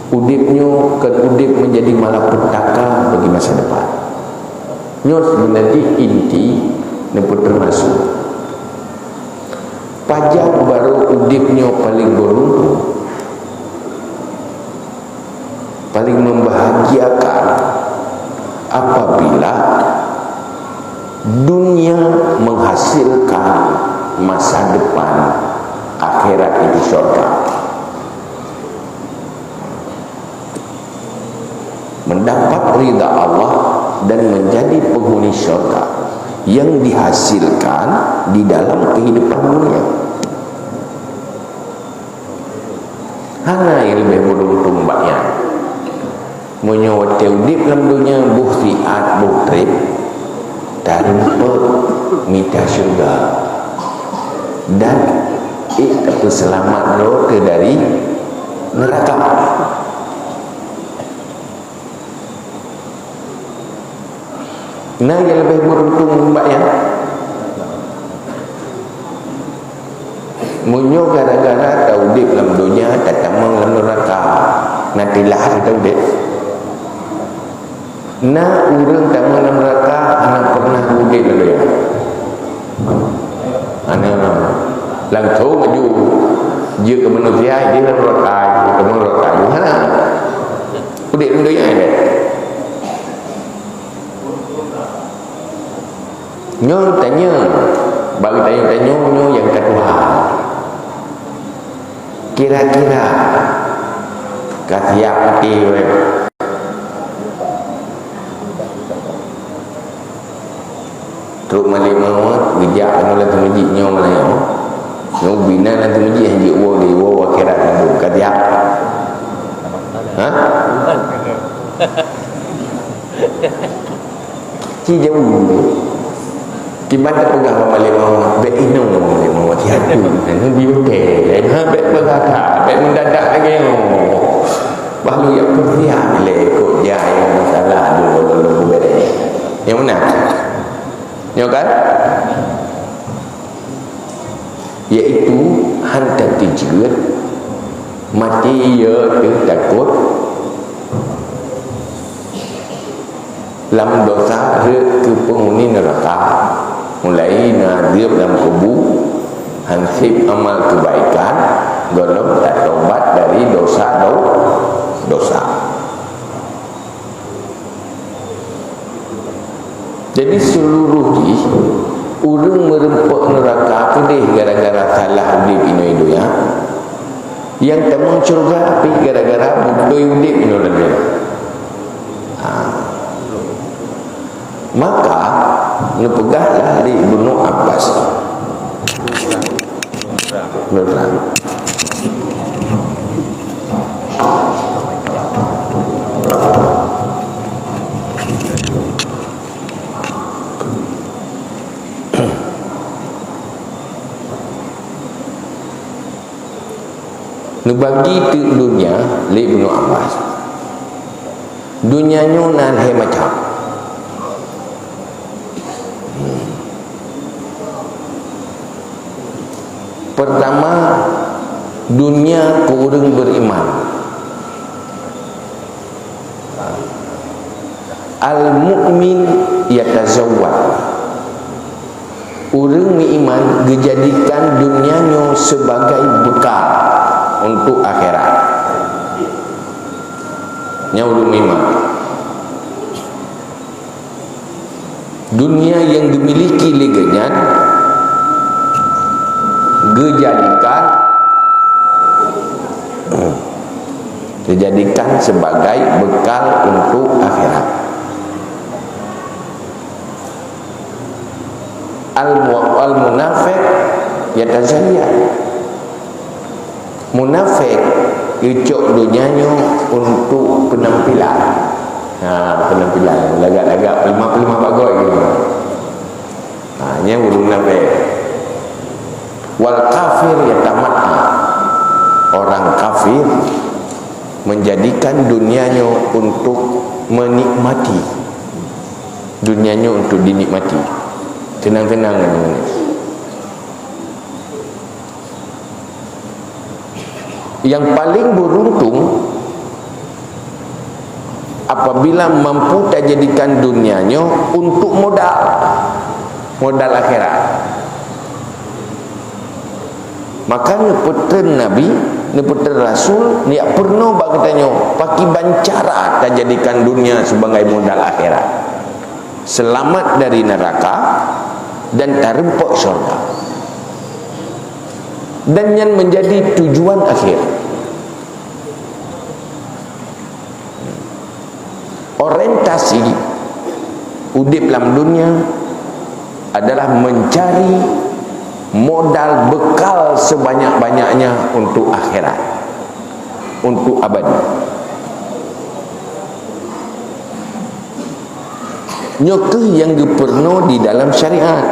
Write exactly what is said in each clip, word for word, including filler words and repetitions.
Udeb nyoe kon udeb menjadi malapetaka bagi masa depan. Nyoe sebenarnya inti neupeuteumasuk. Pajan barô udeb nyoe paling beruntung, paling membahagiakan apabila dunia menghasilkan masa depan, akhirat itu syurga. Mendapat ridha Allah dan menjadi penghuni syurga yang dihasilkan di dalam kehidupan dunia. Hana nyang leubeh beuruntung bak nyan. Meunyoe watée udeb lam donya boh siat boh treb, tarumpok mita syeuruga dan ék tapeuseulamat droe dari neuraka. Na nyang leubeh beuruntung nibak nyan? Meunyoe gara-gara taudeb lam donya tatamong lam neuraka, na tilah taudeb? Na ureuëng tamong lam neuraka hana pernah udeb lam donya? Hana. Langsung aju jeuet keu manusia, jeuet lam neuraka, jeuet keu neuraka, hana. Udeb lam donya deh. Nyoe tanyong, bak tanyong-tanyong nyoe nyang ka tuha. Kira-kira ka siap maté ureuëng? Trok malée mawöt geujak keunoe lam teumeujiek nyoe malam nyoe. Nyoe bina lam teumeujiek hanjeuet woe lé woe akhirat nyoe ka siap. Ha? Ci jauh. Kiban tapeugah bak malée mawöt, bék inong malée mawöt hati. Nabi beutée, ha, bék beurata, bék mendadak lagée nyoe. Bah lôn jak peusiang lé kok jai masalah dulu lôn beureh. Nyang mana? Nyoe kan? Yaitu han teukeujeuet maté, yaitu takot lam dosa rhot keu peunghuni neuraka, mulai na adeueb lam kubu, hanseb amal keubaikan, gohlom tatobat dari dosa-dosa. Jadi seuluruh jih ureuëng meurumpok neuraka keudeh gara-gara salah udeb inoe donya. Nyang tamong syeuruga pih gara-gara beutôi udeb inoe donya. Ha. Maka neupeugahlah lé Ibnu Abbas. Beutôi. Neubagi teuk donya lé Ibnu Abbas. Donya nyoe na lhée macam. Pertama, donya keu ureuëng beriman. Al-mu'min yatazawwad. Ureuëng meuiman geujadikan donya nyoe sebagai bekal untuk akhirat. Nyan ureuëng meuiman. Dunia nyang dimiliki lé geuhnyan geujadikan, geujadikan sebagai bekal untuk akhirat. Al-mu-, al-munafiq yatazayyad. Munafék geucok donya nyoe untuk peunampilan. Ha, peunampilan. Lagak-lagak peuleumah-peuleumah bagoe gitu. Ha, nyan ureuëng munafék. Wal kafir yatamatta. Orang kafir menjadikan dunia nyoe untuk menikmati. Dunia nyoe untuk dinikmati. Tenang-tenang. Nyang paleng beuruntung Apabila mampu tajadikan dunia nyoe untuk modal, modal akhirat. Maka neupeutrön Nabi, neupeutrön Rasul, neujak peurunoe bak geutanyoe, pakiban cara tajadikan dunia sebagai modal akhirat. Selamat dari neraka dan tareumpok syurga. Dan nyan menjadi tujuan akhir. Orientasi udeb lam dunia adalah mencari modal bekal sebanyak-banyaknya untuk akhirat, untuk abadi. Nyoe kheueh nyang geupeurunoe di dalam syariat.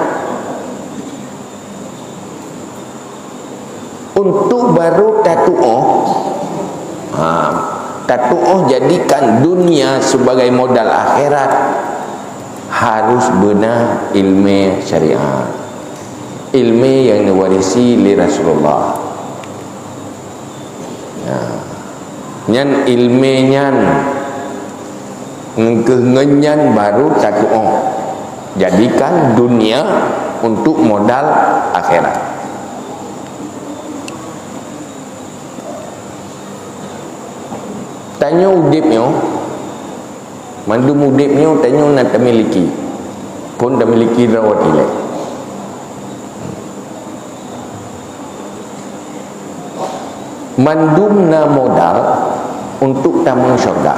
Untuk baru tatuoh, ha, tatuoh jadikan dunia sebagai modal akhirat, harus beuna ilmu syariat. Ilmu nyang neuwarisi lé Rasulullah. Ya. Nyan ilmu nyan, ngon keuh ngon nyan baru tatuoh. Jadikan dunia untuk modal akhirat. Tanyoe udeb nyoe, mandum udeb nyoe tanyoe na tamiliki. Phon tamiliki droe watée ilée. Mandum na modal untuk tamong syurga.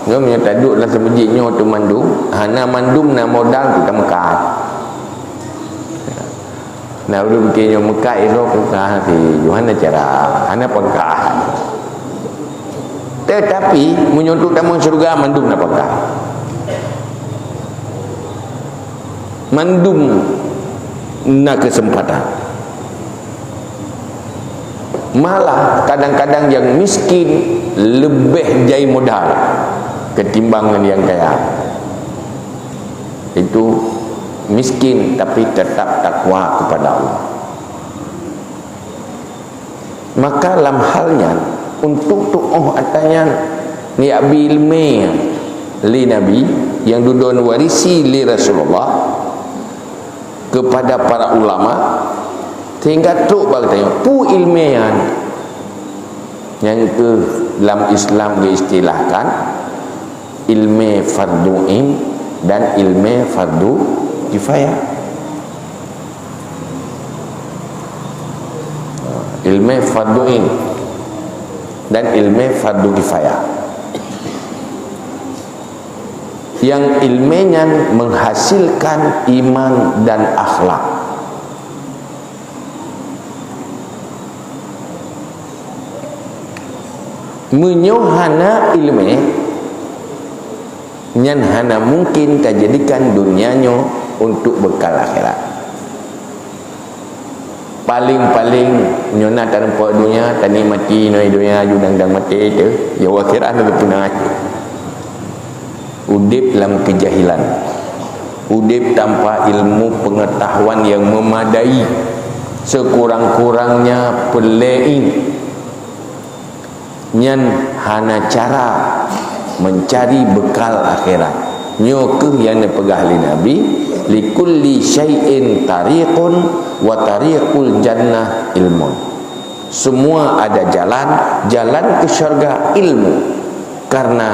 Nyoe meunyoe taduek lam seumeujid nyoe tu mandum, hana mandum na modal untuk tameukat. Na ureuëng pike nyoe meukat, irok meukat, si Yohana cara, hana pangkat. Tetapi meunyoe untuk tamong syurga mandum na pangkat. Mandum na keuseumpatan. Malah kadang-kadang nyang miskin leubeh jai modal ketimbang ngon nyang kaya. Itu miskin tapi tetap takwa kepada Allah. Maka lam hal nyan, untuk tuoh atra nyan, neujak bi iéleumé lé Nabi nyang dudoe neuwarisi lé Rasulullah kepada para ulama, sehingga trok bak geutanyoe peue iéleumé nyan. Nyang keuh lam Islam geuistilahkan iéleumé fardu ain dan iéleumé fardu kifayah. Iéleumé fardu ain dan iéleumé fardu kifayah. Nyang iéleumé nyan menghasilkan iman dan akhlak. Meunyoe hana iéleumé, nyan hana mungkin tajadikan dunia nyoe untuk bekal akhirat. Paléng-paléng nyoe na tareumpok dunia, tanikmati nyoe dunia, aju dang-dang maté teuh, ya akhirat na teupeuna. Udeb lam keujahilan, udeb tanpa ilmu peungatahuan nyang meumadai, seukurang-kurangnya peureulée ilmu. Nyan hana cara meuncari beukal akhirat. Nyoe kheueh nyang neupeugah lé Nabi, "Likulli syai'in tariqun wa tariqul jannah ilmun." Semua ada jalan, jalan ke syurga ilmu. Karena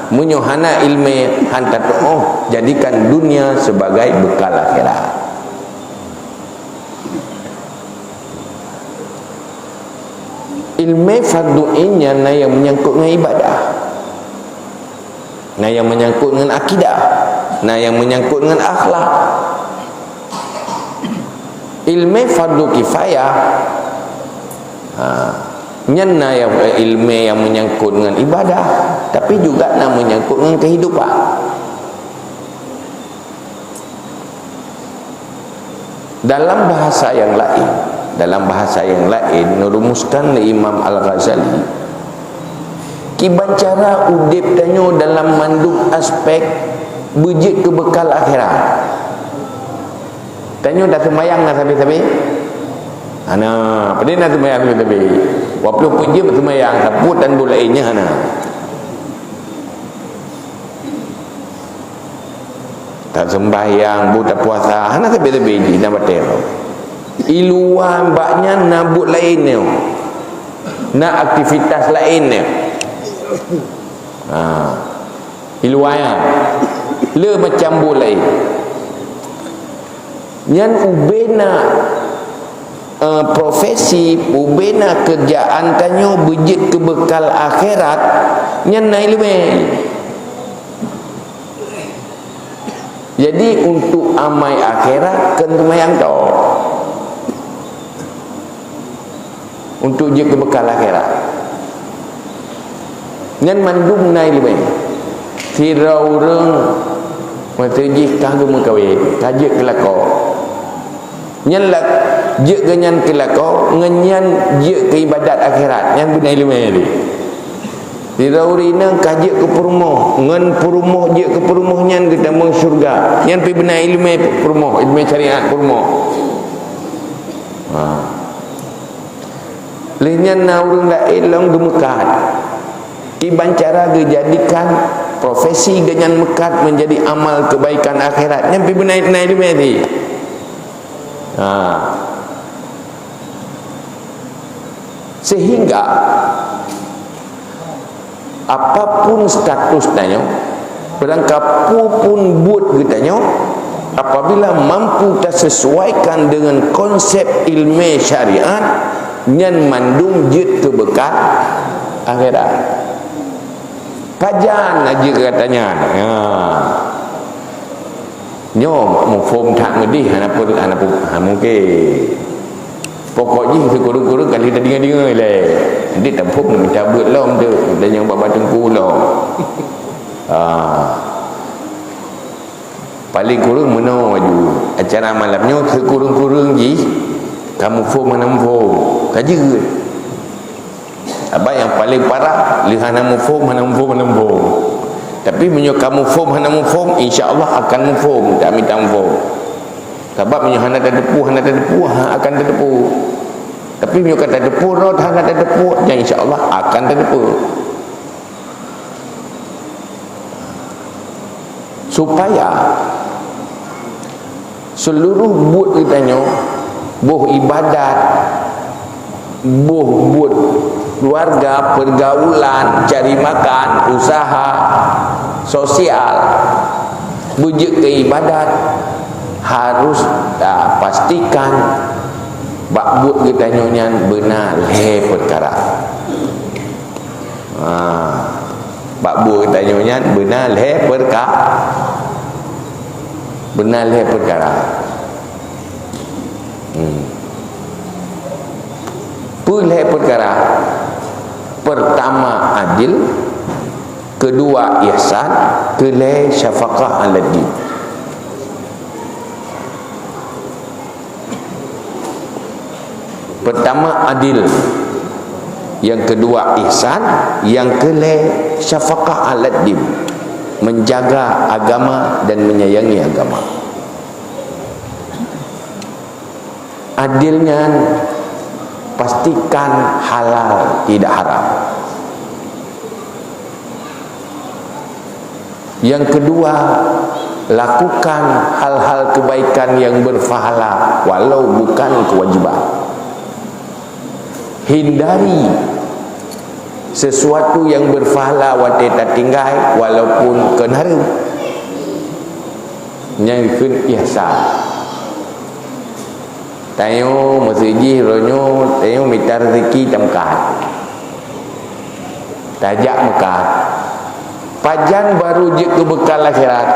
meunyoe hana iéleumé, han tatuoh jadikan dunia sebagai beukal akhirat. Iéleumé fardu ain nyan na nyang meunyangkot ngon ibadah, na nyang meunyangkot ngon akidah, na nyang meunyangkot ngon akhlak. Iéleumé fardu kifayah, ha, nyan na nyang, iéleumé nyang meunyangkot ngon ibadah, tapi juga na meunyangkot ngon keuhidupan. Dalam bahasa nyang laén, dalam bahasa nyang laén, neurumuskan lé Imam Al-Ghazali, kiban cara udeb tanyoe dalam mandum aspek beujeuet keu beukal akhirat. Tanyoe taseumayang na sabe-sabe? Hana, padahai na seumayang sabe-sabe. Walaupun peue jeuet seumayang, tapi tan buet laén nyan hana. Taseumbahyang, bu tapuasa, hana sabe-sabe jih, na batée. I luwa bak nyan na buet laén nyoe. Na aktivitas laén nyoe. Ha. I luwa nyan. Le macam buet laén. Nyan ubena, eh, profesi, ubena keurjaan tanyoe beujeuet keu beukal akhirat, nyan na iéleumé. Jadi, untuk amai akhirat, keu seumayang tok. Untuk jeuet keu beukal akhirat. Nyan mandum na iéleumé. Sidroe ureuëng, masa jih ka geumeukawen, ka jeuet keu lakoe. Nyan la-, jeuet geuh nyan keu lakoe, ngon nyan jeuet keu iébadat akhirat. Nyan beuna iéleumé tadi. Sidroe ureuëng inong ka jeuet keu peurumoh, ngon peurumoh jeuet keu peurumoh nyan geutamong syeuruga. Nyan pih beuna iéleumé peurumoh, iéleumé syariat peurumoh. Ha. Lheueh nyan na ureuëng laén lom geumeukat. Kiban cara geujadikan profesi geuh nyan meukat menjadi amal kebaikan akhirat. Nyan pih beuna na iéleumé tadi. Ha. Sehingga apapun status tanyoe, barangkapeue pun buet geutanyoe, apabila mampu tasesuaikan dengan konsep iéleumé syariat, nyan mandum jeuet keu beukal akhirat. Pajan na jeuet keu gata nyan? Ha. Nyoe muphom that meudeh, hana pun, hana pun, ha, mungkin. Pokok jih sikureueng-kureueng kali tadeungoe-deungoe lé. Nanti taphom mita beuet lom tu, dan nyang bak teungku lom. Ha. Paling kureueng meunoe aju. Acara malam nyoe sikureueng-kureueng jih, ka muphom hana muphom. Ka jeuet. Sabab nyang paling parah, lheueh hana muphom, hana muphom, hana muphom. Tapi meunyoe ka muphom, hana muphom, insya Allah akan muphom, tak mita muphom. Sabab meunyoe hana tateupeue, hana tateupeue, ha, akan tateupeue. Tapi meunyoe ka tateupeue rot, hana tateupeue, nyan insya Allah akan tateupeue. Supaya seluruh buet geutanyoe, boh ibadat, boh buet keluarga, pergaulan, cari makan, usaha, sosial, beujeuet keu ibadat, harus tapastikan bak buet geutanyoe nyan beuna lhée peukara. Ha. Bak buet geutanyoe nyan beuna lhée peuka-, beuna lhée peukara. Hmm. Peue lhée peukara? Pertama adil, kedua ihsan, keulhée syafaqah alat din. Pertama adil, yang kedua ihsan, yang keulhée syafaqah alat din, menjaga agama dan menyayangi agama. Adil nyan pastikan halal, tidak haram. Yang kedua, lakukan hal-hal kebaikan yang berpahala walau bukan kewajiban. Hindari sesuatu yang berpahala watée tatinggai walaupun kon hareuem. Nyan kheun ihsan. Tanyoe meuseujih roh nyoe, tanyoe mita rezeki tameukat. Tajak meukat. Pajan barô jeuet keu beukal akhirat.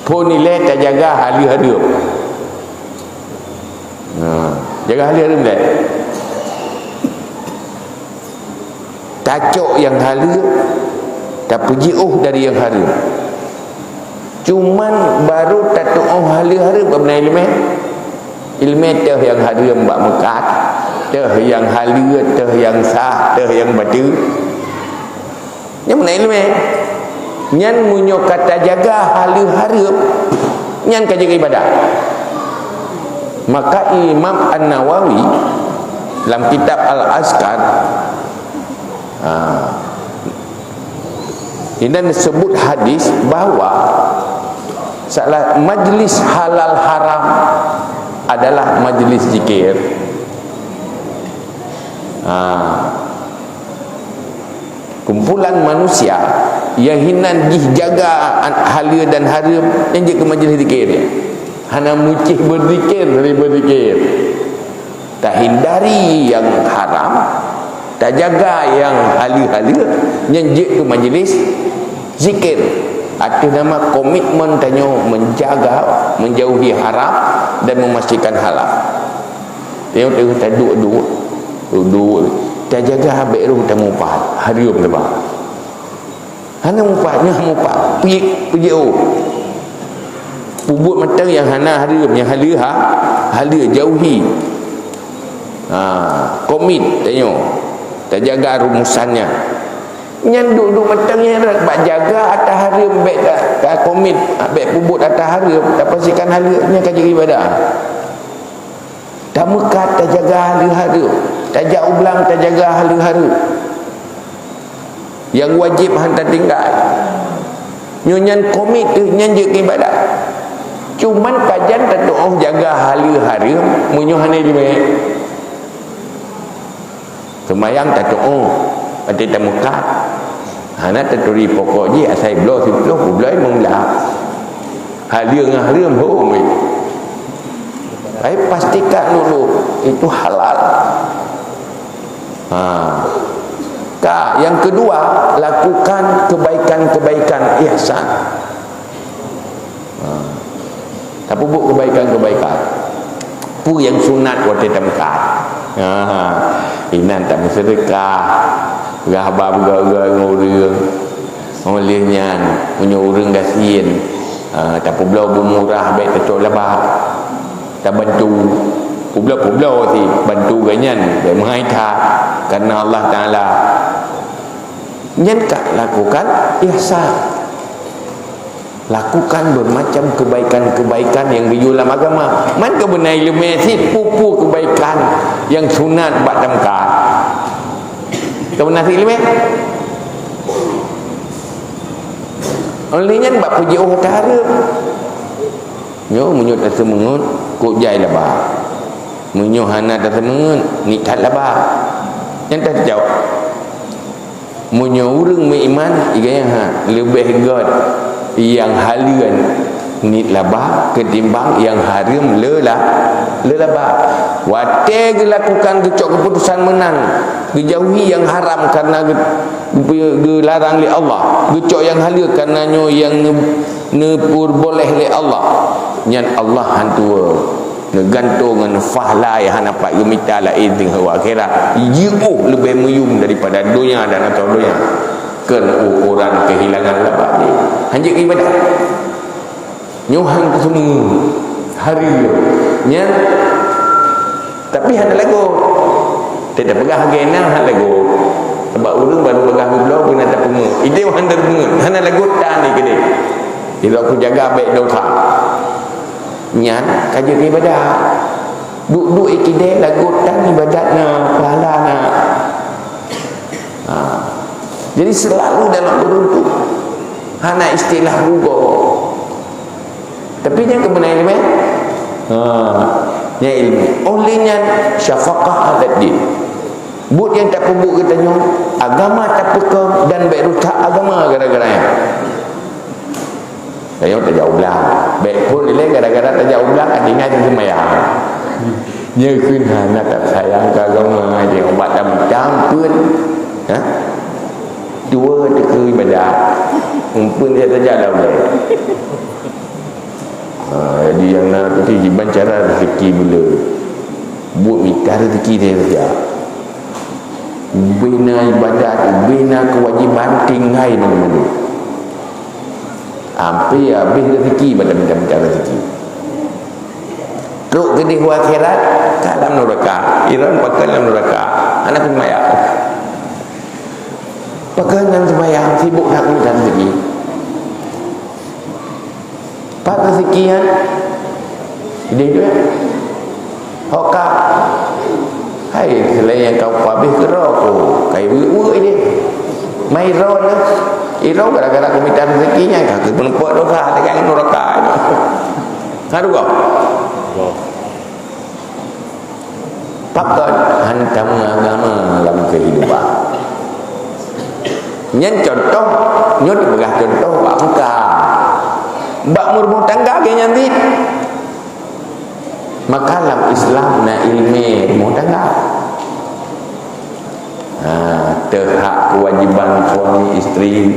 Phon ilée tajaga haleue hareuem. Nah, jaga haleue hareuem deh. Tacok nyang haleue, tapeujiôh dari nyang hareuem. Cuman barô tatuoh haleue hareuem bak meunan iéleumé. Iéleumé teuh nyang hareuem bak meukat, teuh nyang haleue, teuh nyang sah, teuh nyang bateue. Nyan meunan iéleumé. Nyan meunyoe ka tajaga haleue hareuem, nyan ka jeuet ibadat. Maka Imam An-Nawawi Dalam kitab Al-Azkar, ha, ini disebut hadis bahwa salah majlis halal haram adalah majlis zikir. Ha. Kumpulan manusia nyang hinan jih jaga an-, haleue dan hareuem, nyan jeuet keu majlis zikir. Hana mucih beuzikir dari beuzikir. Tahindari nyang haram, tajaga nyang haleue-haleue, nyan jeuet keu majlis zikir. Ateueh nama komitmen tanyoe menjaga, menjauhi haram dan memastikan halal. Tanyoe teuh taduek-duek, duek, tajaga bèk roh tamupat, hareuem teuh bah. Hana mupat, nyoe mupat, peujiôh, peujiôh. Peubuet mantong nyang hana hareuem, nyang haleue ha, haleue jauhi. Ha, komit tanyoe, tajaga rumusan nyan. Nyan duek-duek mantong nyan rot bak jaga ata hareuem, bèk ta, takomit, bèk peubuet ata hareuem, tapastikan haleue, nyan ka jeuet ibadah. Tameukat tajaga haleue-haleue, tajak u blang tajaga haleue-haleue. Nyang wajéb han tatinggai. Nyoe nyan komit teuh, nyan jeuet keu ibadat. Cuman pajan tatu'oh jaga haleue-haleue meunyoe hana ileumèe? Seumayang tatu'oh, até tameukat. Hana taturi pokok jih, asai bloe siplôh, peubloe limong blah. Haleue ngon hareuem hom weh. Tapi pastikan dulu itu halal. Ha. Ka, yang kedua, lakukan kebaikan-kebaikan ihsan. Ha. Tapeubuet kebaikan-kebaikan. Peue nyang sunat watèe tameukat? Ha. Inan tameuseudeukah, gah ba beugöt-göt ngon ureueng. Óh lheueh nyan, meunyoe ureueng gasien, ha, tapeubloe beumurah, bèk tacok laba. Tabantu. Peubloe-peubloe sit, bantu gobnyan, bèk meuhai that, kareuna Allah Taala. Nyan ka lakukan ihsan. Lakukan bermacam kebaikan-kebaikan nyang geuyue lam agama. Man keubeuna ileumèe sit peue-peue kebaikan nyang sunat bak tameukat. Keubeuna sit ileumèe. Óh lheueh nyan bak peujiôh ata hareuem. Nyoe meunyoe taseumeungeut, kok jai laba. Meunyoe hana taseumeungeut, niet that laba. Nyan tajaweueb. Meunyoe ureueng meuiman, igaya ha, leubeh göt nyang haleue niet laba keutimbang nyang hareuem le la-, le laba. Watèe geulakukan geucok keuputusan meunan, geujauhi nyang haram kareuna geu-, geu-, geularang lé Allah, geucok nyang haleue kareuna nyoe nyang neu-, neupeuboleh lé Allah, nyan Allah hantu neugantung ngon pahala nyang hana pat geumita laén teungoh u akhirat, jiôh leubeh meuyuem daripada donya dan ateueh donya. Keu ukoran keuhilangan laba jih, hanjeuet ibadat. Nyoe han keuseumeu hari nyan, tapi hana lagot. Teupeugah lagèe na han lagot. Sabab ureueng barô peugah geubloe beuna tapeungeut. Idéh han tapeungeut, hana lagot tan di keudéh. Ilok kujaga bèk dosa. Nyan ka jeuet ibadat. Duek-duek ikidéh lagot tan ibadat na, pahala na. Ha. Jadi selalu dalam beruntung. Hana istilah rugoe. Tapi nyan keubeuna ileumèe. Ha. Nyan ileumèe. Oleh nyan syafaqah ala din. Buet nyang tapeubuet geutanyoe, agama tapeukeue dan bèk rusak agama gara-gara nyan. Tanyoe tajak u blang. Bèk phôn ilèe gara-gara tajak u blang, ka tinggai seumayang. Nyoe kheun hana tasayang keu agama, jeuet ubat dam-dam pun. Ha? Dua teuka ibadat. Mumpun dia saja dah ulèe. Ha, jadi nyang na tu kiban cara rezeki mula. Buet mita rezeki dia saja. Ubena ibadat, ubena kewajiban tinggai nang mulu. Hampir habis rezeki pada mita-mita rezeki. Trok keudéh u akhirat, ka lam nuraka. Iran pakai lam nuraka. Anak seumayang. Pakai nang seumayang, sibuk nak minta rezeki. Pat rezeki nyan? Idéh duek. Hoka. Hai, selain nyang ka upah beh keudroe ku, kai weuek-weuek jih. Mai droe nyoe. Droe gara-gara kumita rezeki nyan ka keupeue dosa, teungoh ngon nuraka. Haru kau. Pakon hantam agama lam kehidupan. Nyan contoh, nyoe dipeugah contoh bak muka. Bak meurumah tangga ke nyan cit. Maka lam Islam na ilmé rumah tangga. Ha, teuhak kewajiban suami isteri,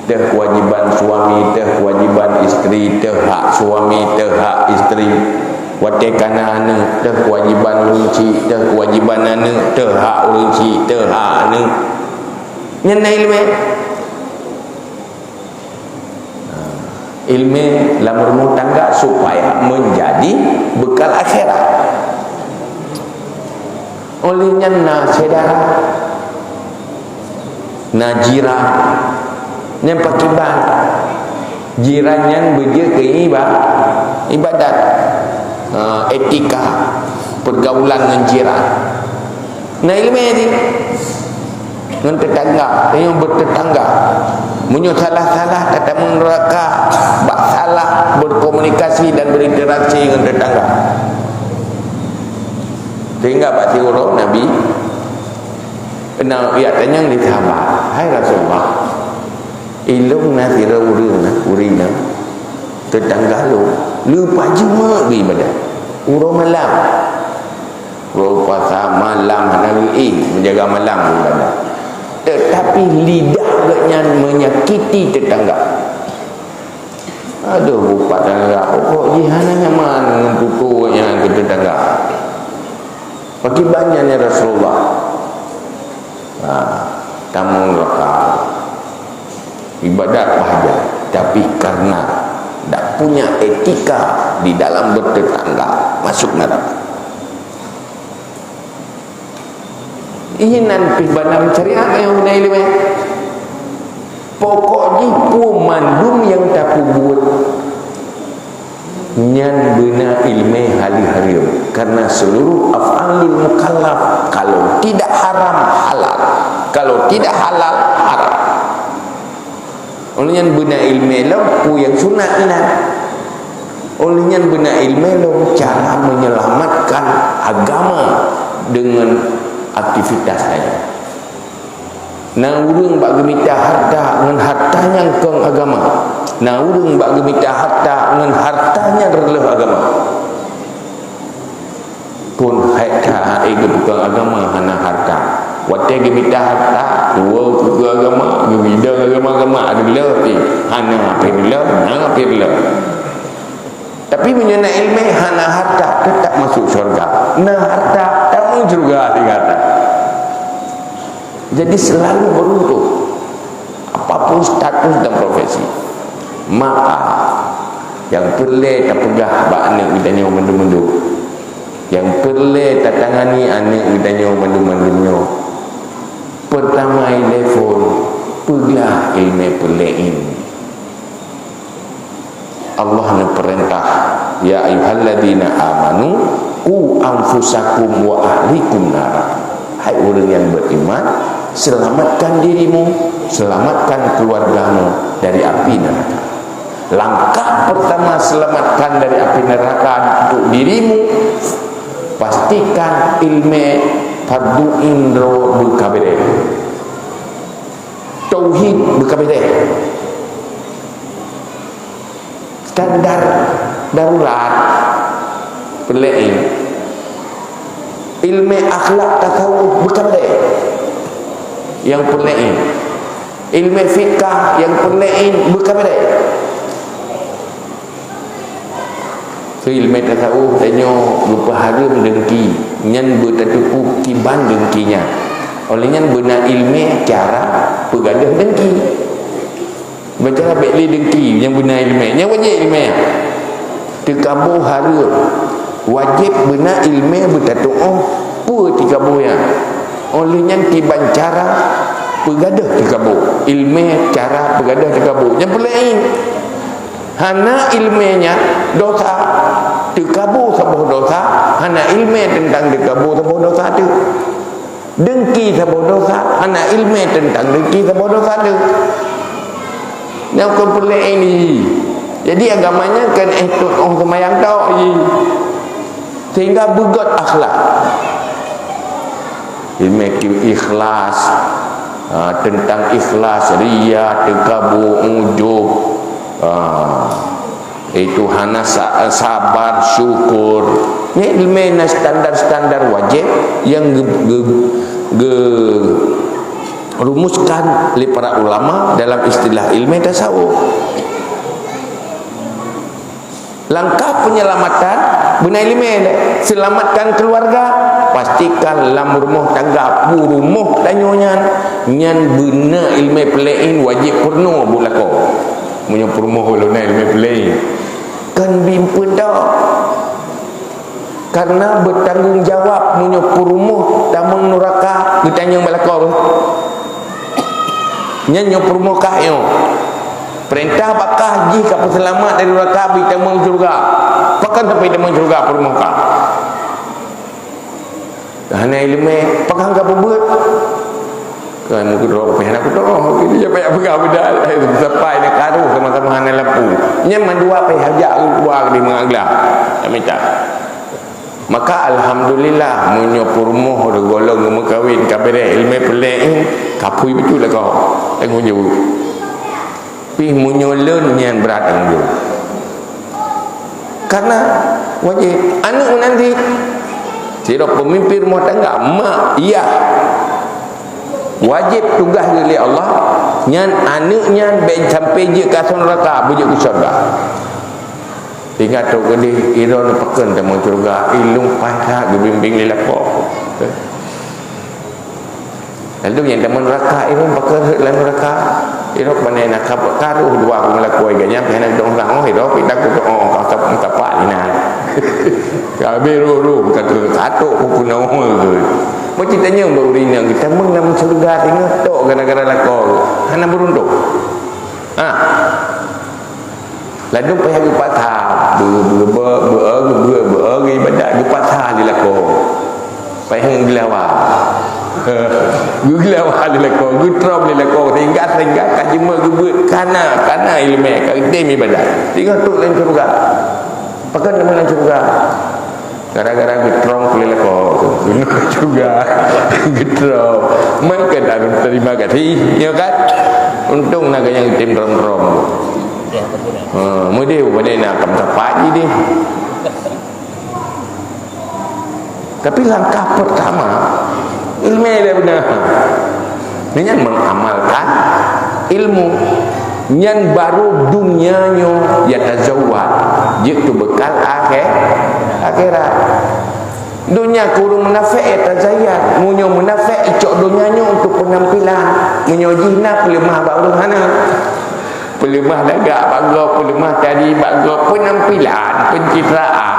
teuh kewajiban suami, teuh kewajiban isteri, teuhak suami, teuhak isteri. Watée kana aneuk, teuh kewajiban ureuëng chik, teuh kewajiban aneuk, teuhak ureuëng chik, teuhak aneuk. Nyan na ilmé. Ilmé lam rumah tangga supaya menjadi bekal akhirat. Oleh nyan na syedara, na jiran, nyan pakiban. Jiran nyan beujeuet keu iba-, ibadat, ha, etika pergaulan ngon jiran. Na ilmé jih. Ngon tetangga, tanyoe bertetangga. Meunyoe salah-salah, tatamong neuraka bak salah berkomunikasi dan berinteraksi ngon tetangga. Sehingga bak siuroe Nabi na, ya, tanyong lé sahabat, "Hai Rasulullah, ilong na sidroe ureuëng na, ureuëng na tetangga lôn, leupah jeuet beribadah uroe malam." Rupasa malam hana geuéh menjaga malam ibadah. Tetapi lidah geuhnyan menyakiti tetangga. Aduh, rupa tetangga, pokok jih hana nyaman ngon tutoe nyan keu tetangga. Pakiban nyan, ya Rasulullah? Ha, tamong neuraka. Ibadat bahja, tapi karena tak punya etika di dalam bertetangga, masuk neraka. Inan pih banam syariat nyang guna ileumèe. Pokok jih peue mandum nyang tapeubuet nyan beuna ileumèe haleue hareuem, karena seluruh af'alul mukallaf kalau tidak haram halal, kalau tidak halal haram. Oleh nyan beuna ileumèe lom peue nyang sunat inan. Oleh nyan beuna ileumèe lom cara menyelamatkan agama dengan aktivitas lain. Na ureuëng bak geumita harta ngon harta nyan kong agama. Na ureuëng bak geumita harta ngon harta nyan reuloh agama. Phon hai that, eh, geupeukong agama hana harta. Watèe geumita harta, tuwoe keu agama, geubidong agama-agama, reuloh pih. Hana pih reuloh, na pih reuloh. Tapi meunyoe na ileumèe hana harta, teutap masuk syurga. Na harta, tamong syurga tinggai that. Jadi selalu beruntung. Apapun status dan profesi. Maka, nyang peureulèe tapeugah bak aneuk geutanyoe mandum-mandum. Nyang peureulèe tatangani aneuk geutanyoe mandum-mandum nyoe. Peurtama ilèe phon, peugah ileumèe peureulèe ilmu. Allah neupeurintah, "Ya ayyuhalladzina amanu, qu anfusakum wa ahlikum nara." Hai ureuëng nyang beriman, selamatkan dirimu, selamatkan keluargamu dari api neraka. Langkah pertama selamatkan dari api neraka untuk dirimu, pastikan ileumèe fardu ain droe beukabereh. Tauhid beukabereh. Standar darurat peureulèe. Ileumèe akhlak tasawuf beukabereh. Nyang peureulèe. Ileumèe fikah nyang peureulèe beukabereh. Keu ileumèe tasawuf tanyoe geupeuhareuem deungki, nyan beutateupeue kiban deungki nyan. Oleh nyan beuna ileumèe cara peugadôh deungki. Beucara bèk lé deungki nyang beuna ileumèe. Nyan wajéb ileumèe. Teukabô hareuem. Wajéb beuna ileumèe beutateupeue peue teukabô nyan. Oleh nyan kiban cara peugadôh teukabô. Ileumèe cara peugadôh teukabô. Nyang peureulèe. Hana ileumèe nyan dosa. Teukabô saboh dosa, Hana ileumé teuntang deukabô saboh desya teuk. Deungki saboh desya, hana ileumé teuntang deungki saboh desya teuk. Nyan kon peureulée ini. Jadi agama nyan kon éh tutoh seumayang tok jih. Sehingga beugét akhlak. Ileumé ikhlas, ha, teuntang ikhlas, ria, teukabô, ujub, ha, itu hana sa-, sabar, syukur. Nyan ileumé na standar-standar wajéb nyang ge-, ge-, ge-, rumuskan lé para ulama dalam istilah ileumé tasawuf. Langkah penyelamatan beuna ileumé, selamatkan keluarga, pastikan lam rumoh tangga peurumoh tanyoe nyan, nyan beuna ileumé peureulée wajéb peurunoe beulakoe. Meunyoe peurumoh ulôn na ileumé peureulée, kan bimpeue tok. Karena bertanggung jawab meunyoe peurumoh tamong nuraka, geutanyong bak lakoe. Nyan nyoe peurumoh kah nyoe. Peurintah bak kah jih ka peuseulamat dari nuraka, bri tamong syeuruga. Pakon sampai tamong syeuruga peurumoh kah? Hana ileumé, pakon ka peubuet? Kan meukeudroe pih hana keudroe, jadi siapa nyang peugah beudal, eh, sampai ni karu sama-sama hana lampu. Nyan mandua pih hajat keuluwa di meuaglah. Tak minta. Maka alhamdulillah, meunyoe peurumoh golom geumeukawen ka béré ileumé peureulée, ka phui beutôi lakoe. Tanggong jaweueb. Pih meunyoe lôn nyan brat tanggong jaweueb. Karena wajéb. Aneuk meunan cit. Sidroe peumimpin rumoh tangga, mak, yah. Wajéb tugaih geuh lé Allah, nyan aneuk nyan bék sampai jeuet keu asoe nuraka, beujeuet keu syeuruga. Ingat trok keudeh, droeneuh pakon tamong syeuruga, ilôn paih that geubimbéng lé lakoe. Lalu nyang tamong nuraka, droeneuh pakon rhot lam nuraka. Droeneuh pane na ka-, karu dua meulakoe ganyang, pih hana dong sang, oh, droeneuh pih takot, oh, ka, ka, ka pak ni na. Ka habéh roh-roh, ka tu, ka tok pun peunoh ke. Meucit tanyong bak ureueng inong, geutamong lam syeuruga teungoh tok gara-gara lakoe. Hana beuruntung. Ha. Ladôm payah geupaksa, beu-, beu-, beu-, beu-, beu-, beu-, ibadat geupaksa lé lakoe. Payah ngon geulawa. Geugeulawa lé lakoe, geutrom lé lakoe, sehingga, sehingga ka jeuet geubeuet kana, kana ileumé, ka geutem ibadat. Sehingga trok lam syeuruga. Pakon lam syeuruga? Gara-gara geutrom lé lakoe tu. Geunoe juga geutrom. Meukeue tareuma gaji, nyo kan? Untông na geutem trom-trom. Ha, meudeh pada na kam sapat jih deh. Tapi langkah pertama, ileumé dah beuna. Nyan mengamalkan ilmu. Nyan baru dunia nyoe yatazawwad, jeuet keu bekal akhé-, akhirat. Dunia keu ureueng munafék yatazayyan. Meunyoe munafék icok dunia nyoe untuk penampilan. Meunyoe jih na peuleumah bak ureueng hana. Peuleumah lagak bak gob, peuleumah tari bak gob, penampilan, pencitraan.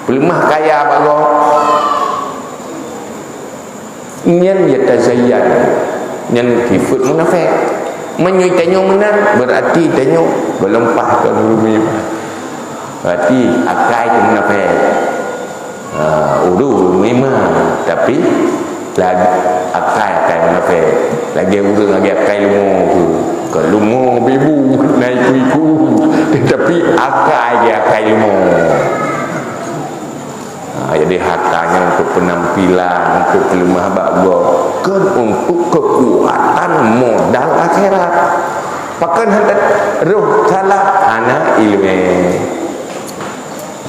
Peuleumah kaya bak gob. Nyan yatazayyan. Nyan sifeuet munafék. Meunyoe tanyoe meunan, berarti tanyoe golom paih keu ureueng iman. Berarti akai teuh munafék. Ha, ureueng iman, tapi lag-, akai, akai munafék. Lagée ureueng lagée akai leumo tu. Kon leumo bibu, na iku-iku. Tetapi akai dia akai leumo. Ha, jadi harta nyan untuk penampilan, untuk peuleumah bak gob, kon untuk keukuatan modal akhirat. Pakon hana roh salah, hana ileumé.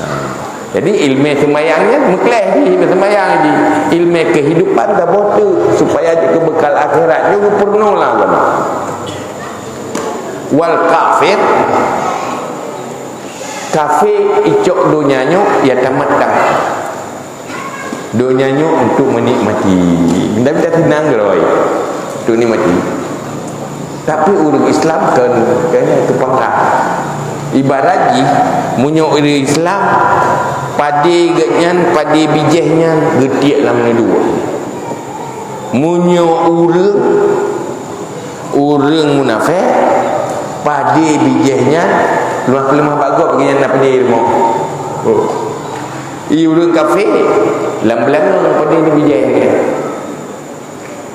Ha, jadi ileumé seumayang nyan meukleh jih, ileumé seumayang jih. Ileumé kehidupan saboh teuk supaya jeuet keu bekal akhirat, nyoe geupeurunoe lam agama. Wal kafir, kafé icok donya nyoe yatamatta. Donya nyoe untuk menikmati. Tapi tak senang, Roy. Untuk nikmati. Tapi ureueng Islam kan, kan itu pangkat. Ibarat jih, meunyoe ureueng Islam, padé geuh nyan, padé bijéh nyan, geutiek lam neudua. Meunyoe ureueng, ureueng munafék, padé bijéh nyan, luwah peuleumah bak gob, geuh nyan na padé ilmu. Oh. Di ureuëng kafé, lam beulangöng padé neubijai lagée.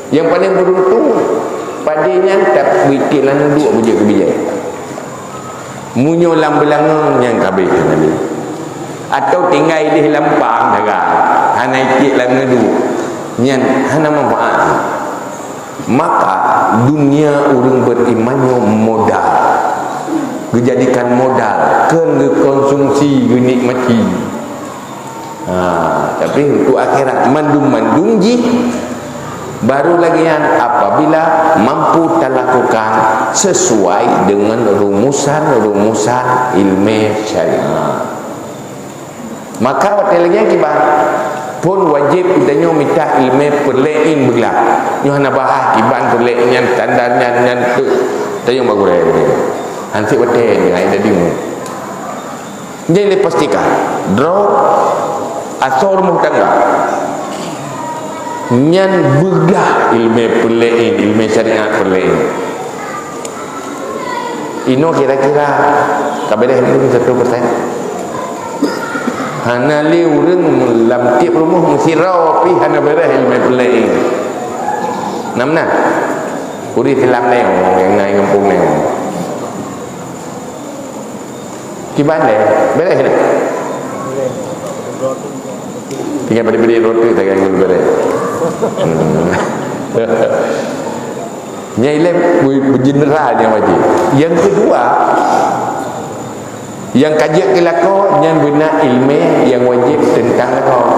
Nyang paleng beuruntung, padé nyan tapi tiek lam duek beujeuet keu bijai. Meunyoe lam beulangöng nyan ka abéh hana lé. Atawa tinggai idéh lam pang sagai, hana itiek lam duek. Nyan hana manfaat. Maka dunia ureuëng beriman nyoe modal. Geujadikan modal, keu geukonsumsi, geunikmati. Ha, tapi untuk akhirat mandum-mandum jih baru lagi nyan apabila mampu talakukan sesuai dengan rumusan-rumusan ilmu syariat. Maka watée lagée nyan kiban, phon wajéb geutanyoe mita ilmu peureulee beuglah. Nyoe hana bahas kiban peureulee nyan, standar nyan, nyan tu tayong bagurée. Hansik watée nyan ai dadi mu. Jadi dipastikan, droe asoe rumoh tangga nyan beuglah ilmu peureulee, ilmu syariat peureulee. Inoe kira-kira ka beres ilmu satu persen. Hana lé ureuëng lam tieb rumoh meusidroe pih hana beres ilmu peureulee. Nam na? Ureuëng Islam laén nyang na gampông laén. Kiban deh, beres dah. Tinggai beri-beri roti sagai ngon beres. Hmm. Nyan ilée bu-, beujeunera nyang wajéb. Nyang keudua, nyang ka jeuet keu lakoe, nyan beuna ilmu nyang wajéb teuntang lakoe.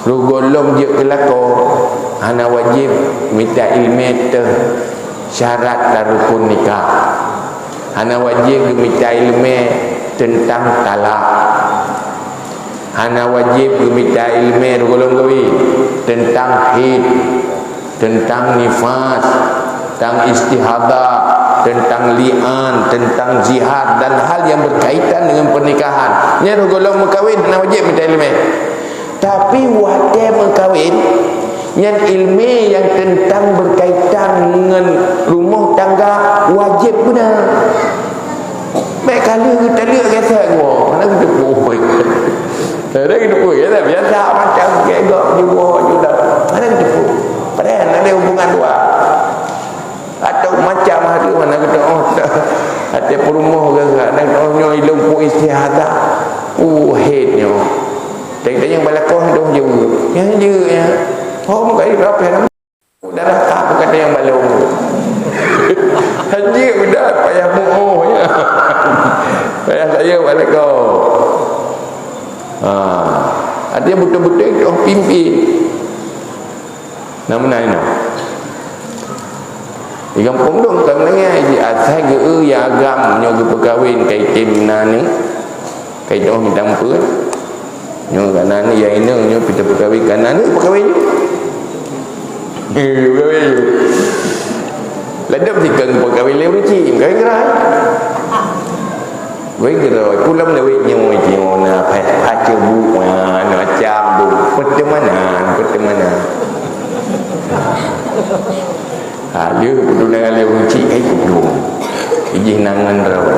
Roh gohlom jeuet keu lakoe, hana wajéb mita ilmu teuh syarat dan rukun nikah. Hana wajéb geumita iéleumé teuntang talak. Hana wajéb geumita iéleumé reugohlom geuwi teuntang hét, teuntang nifas, teuntang istihadah, teuntang li'an, teuntang zihar dan hal yang berkaitan dengan pernikahan. Nyan reugohlom meukawen hana wajéb mita iéleumé. Tapi watée meukawen, nyan iéleumé nyang teuntang beukaitan ngon rumoh tangga wajéb beuna. Bék ka lheueh geutaleuek gesek geuwoe, hana geuteupeue. Hana geuteupeue, ya, biasa macam gégok jiwoe judah. Hana geuteupeue. Padahai hana ada hubungan dua. Atau macam hari mana kita, oh, hati perumoh gagah dan oh nyoe ilung pu istihadah. Pu hét nyoe. Teng-teng nyang balakoh dong jeuet. Nyang jeuet ya. Hom kai rapeh nama. Darah tak bukan yang balong. Hajik udah payah muoh ya. Payah saya balakoh. Ha. Artinya betul-betul itu pimpin. Nah, meunan inoe. Di gampông dong ka meunangah, ji asai geu-eu ya agam nyoe geupeukawen ka item na ni. Ka item mita meupeue. Nyoe ka na ni ya inong nyoe pita peukawen ka na ni peukawen nyoe. Peukawen nyoe. Ladom sikang peukawen lé ureueng chik, peukawen geura. Wéh, keudroe, pulang lewat nyoe, nyoe na, pah, pah ceubu, na, na macam tu. Pertemanan, pertemanan. Ha, dia pertunangan lewat cik, eh, kudu. Ijih nangan rawa.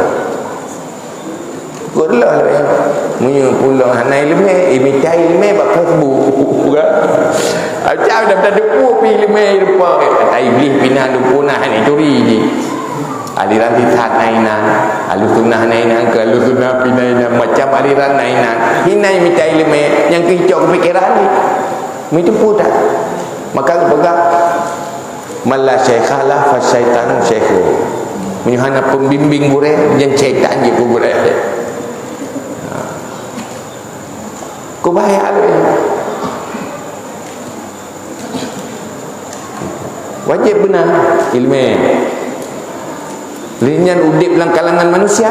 Kurlah, ya. Meunyoe pulang hana iéleumé, eh, mita iéleumé bak Facebook, kan? Macam dah, dah depu pi iéleumé rupa. Kata iblis pina depu nah, ni curi je. Aliran sisat na inan, ahlu sunnah na inan, keu ahlu sunnah pih na inan, macam aliran na inan. Hinai mita iéleumé nyang keuh cok keupikiran jih. Meuteupeu that. Maka geupeugah, "Man la syaikha lah, fa syaitanu syaikhu." Meunyoe hana pembimbing gurée, nyan syaitan jih keu gurée. Ha. Keu bahaya lé. Wajéb beuna iéleumé. Lé nyan udeb lam kalangan manusia.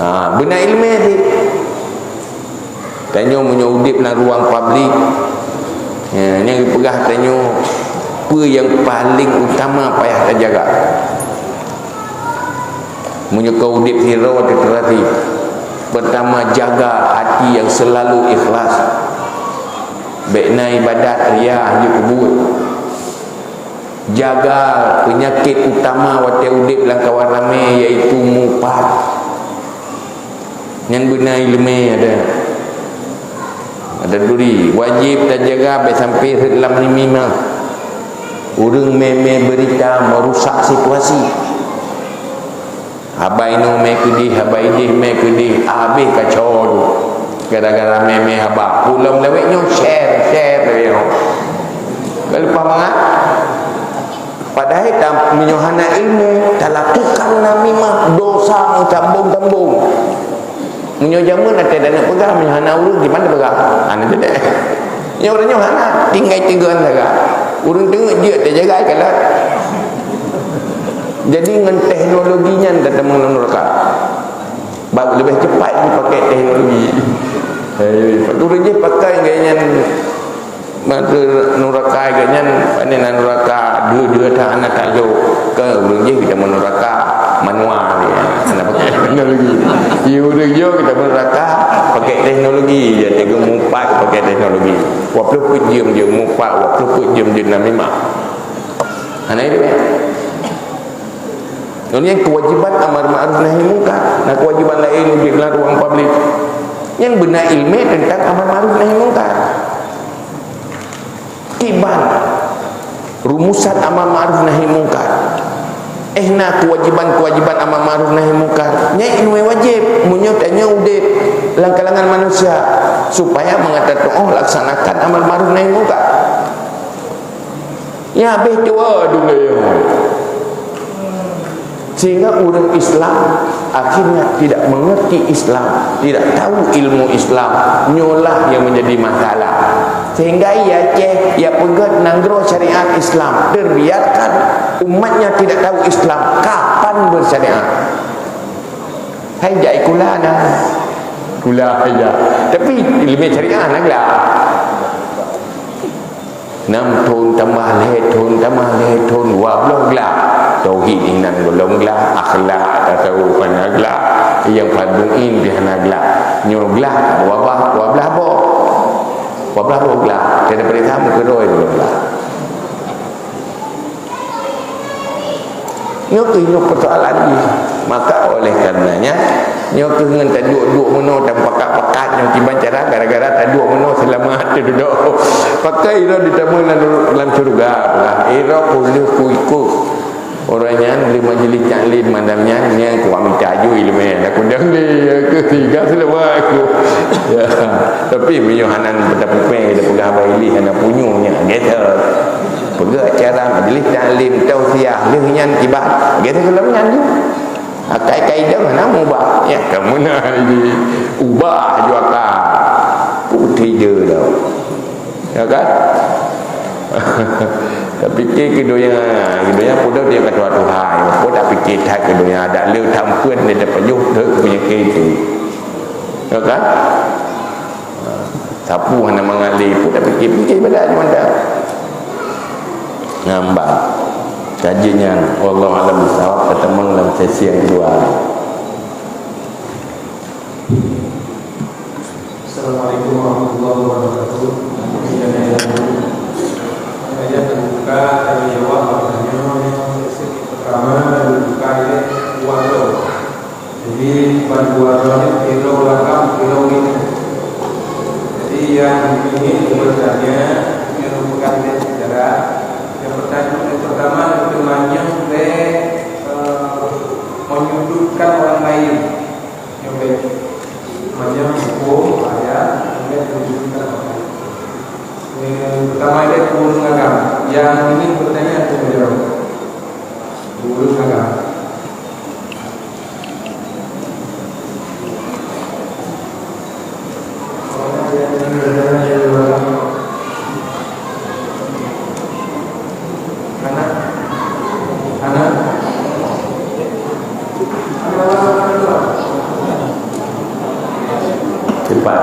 Ha, beuna iéleumé cit. Tanyoe meunyoe udeb lam ruang publik, ya, nyang geupeugah tanyoe peue nyang paleng utama payah tajaga. Meunyoe ka udeb sidroe teuteurasi, pertama jaga hati nyang seulalu ikhlas. Bék na ibadat riya jeuet keubuet. Jaga peunyakét utama watée udeb lam kawan ramé, yaitu mupat. Nyan beuna ileumèe ada. Ada duri, wajéb tajaga bèk sampai rhët lam namimah. Ureueng mè-mè beurita meurusak situasi. Haba inoe mè keudeh, haba ideh mè keudeh, habéh kacau tu. Gara-gara mè-mè haba. Ulôn lawét nyoe share, share lawét nyoe. Leupah mangat. Padahai tam-, meunyoe hana ilmu, talakukan namimah, dosa meutambong-tambong. Meunyoe jameun até dan peugah, meunyoe hana ureueng, di mana peugah? Hana jadi. Nyoe ureueng nyoe hana, tinggai teugön saga. Ureueng teungeut jeuet teujaga kalau. Jadi ngon teknologi nyan tateumé nuraka. Bak leubeh cepat dipakai teknologi. Eh, ureueng jih pakai gaya nyan. Maka nuraka geuh nyan, pane na nuraka dua-dua tak anak tak jok. Ke ureueng jih kita mau nuraka manual ya. Hana pakai teknologi. Di ureueng jok kita mau nuraka pakai teknologi je. Dia mupat pakai teknologi. Dua puluh empat jam je mupat, dua puluh empat jam je namimah. Hana itu ya. Nyan kewajiban amar ma'ruf nahi mungkar. Nah, kewajiban lain di dalam ruang publik. Yang beuna ilmu tentang amar ma'ruf nahi mungkar. Kiban rumusan amar ma'ruf nahi mungkar. Eh, na kewajiban-kewajiban amar ma'ruf nahi mungkar. Nyan ilmu wajib. Meunyoe tanyoe udeb lam kalangan manusia supaya mengatakan, oh, laksanakan amar ma'ruf nahi mungkar. Ya, habéh tuwo dunia. Sehingga ureueng Islam akhirnya tidak mengerti Islam, tidak tahu ilmu Islam. Nyoe lah yang menjadi masalah. Sehingga ia Aceh, ia peugöt nanggroe syariat Islam, terbiarkan umatnya tidak tahu Islam. Kapan bersyariat? Hai jai kula na. Kula aja. Tapi ilmu syariat na lah. Nam thon tambah lhèe thon, tambah lhèe thon, dua bloh glah. Tauhid inan golom glah, akhlak tasawuf hana glah, nyang padum in pih hana glah. Nyoe glah dua bah, dua blah boh. Dua blah boh glah. Jadi perintah meukeuroi golom glah. Nyoe keuh nyoe persoalan jih. Maka oleh karenanya, nyoe keuh ngon taduek-duek meunoe, tapakat-pakat nyoe kiban cara gara-gara taduek meunoe seulamat teuduek. Pakai ira ditamong lam, lam syeuruga pula. Ira pun lheueh kuikot. Orang nyan di majlis taklim malam nyan, nyan kuat mita aju ilmu nyan. Aku dah lé, aku tiga seulamat aku. Ya. Tapi meunyoe hana tapeupen, kita peugah bailih, hana punyueng nyan, gitu. Peugah acara majlis taklim, tausiah, lheueh nyan kiban. Gata golom nyan tu. Akai kaidah hana mubah. Ya, kamu na di ubah jua ka. Putih je dah. Ya kan? Tapi ke donya, ke donya pun dia kata Tuhan. Pun tak fikir that ke donya. Ada le tampun dia dapat juh ke penyakit itu. Ya kan? Sapu hana mangat lé pun dak pikir-pikir ibadat nyoe mantap. Ngambang. Kaji nyan, wallahu a'lam bissawab, tateumong lam sesi yang kedua. Assalamualaikum warahmatullahi wabarakatuh. Saya terbuka, saya jawab pertanyaan yang sesi pertama dan dibuka oleh Wan Long. Jadi, ban dua droe nyoe, sidroe ureueng agam, sidroe ureueng inong. Jadi, nyang ingin bertanya, nyang bukan dari sejarah, yang pertanyaan yang pertama, itu manyong lé, eh, menyudutkan orang lain. Nyong lé manyong hukum, ayat, nyong lé menyudutkan orang lain. Yang pertama itu ureueng agam. Yang ingin bertanya, itu menjawab. Ureueng agam. Cepat.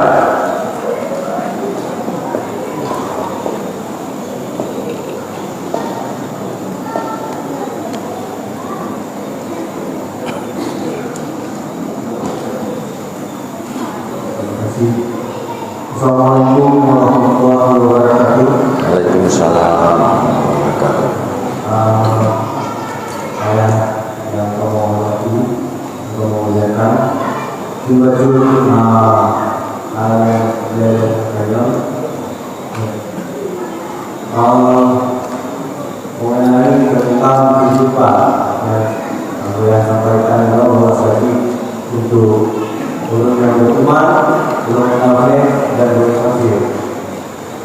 Terima kasih. Assalamualaikum warahmatullahi wabarakatuh. Waalaikumsalam warahmatullahi wabarakatuh. Ah, ayah yang kami hormati, kami muliakan, Baca, ah, ah, ya, ya, ya. Ah, mengenai tentang kehidupan, ya, apa yang sampaikan Allah bahwasanya untuk orang yang beriman, orang kafir, dan orang kafir.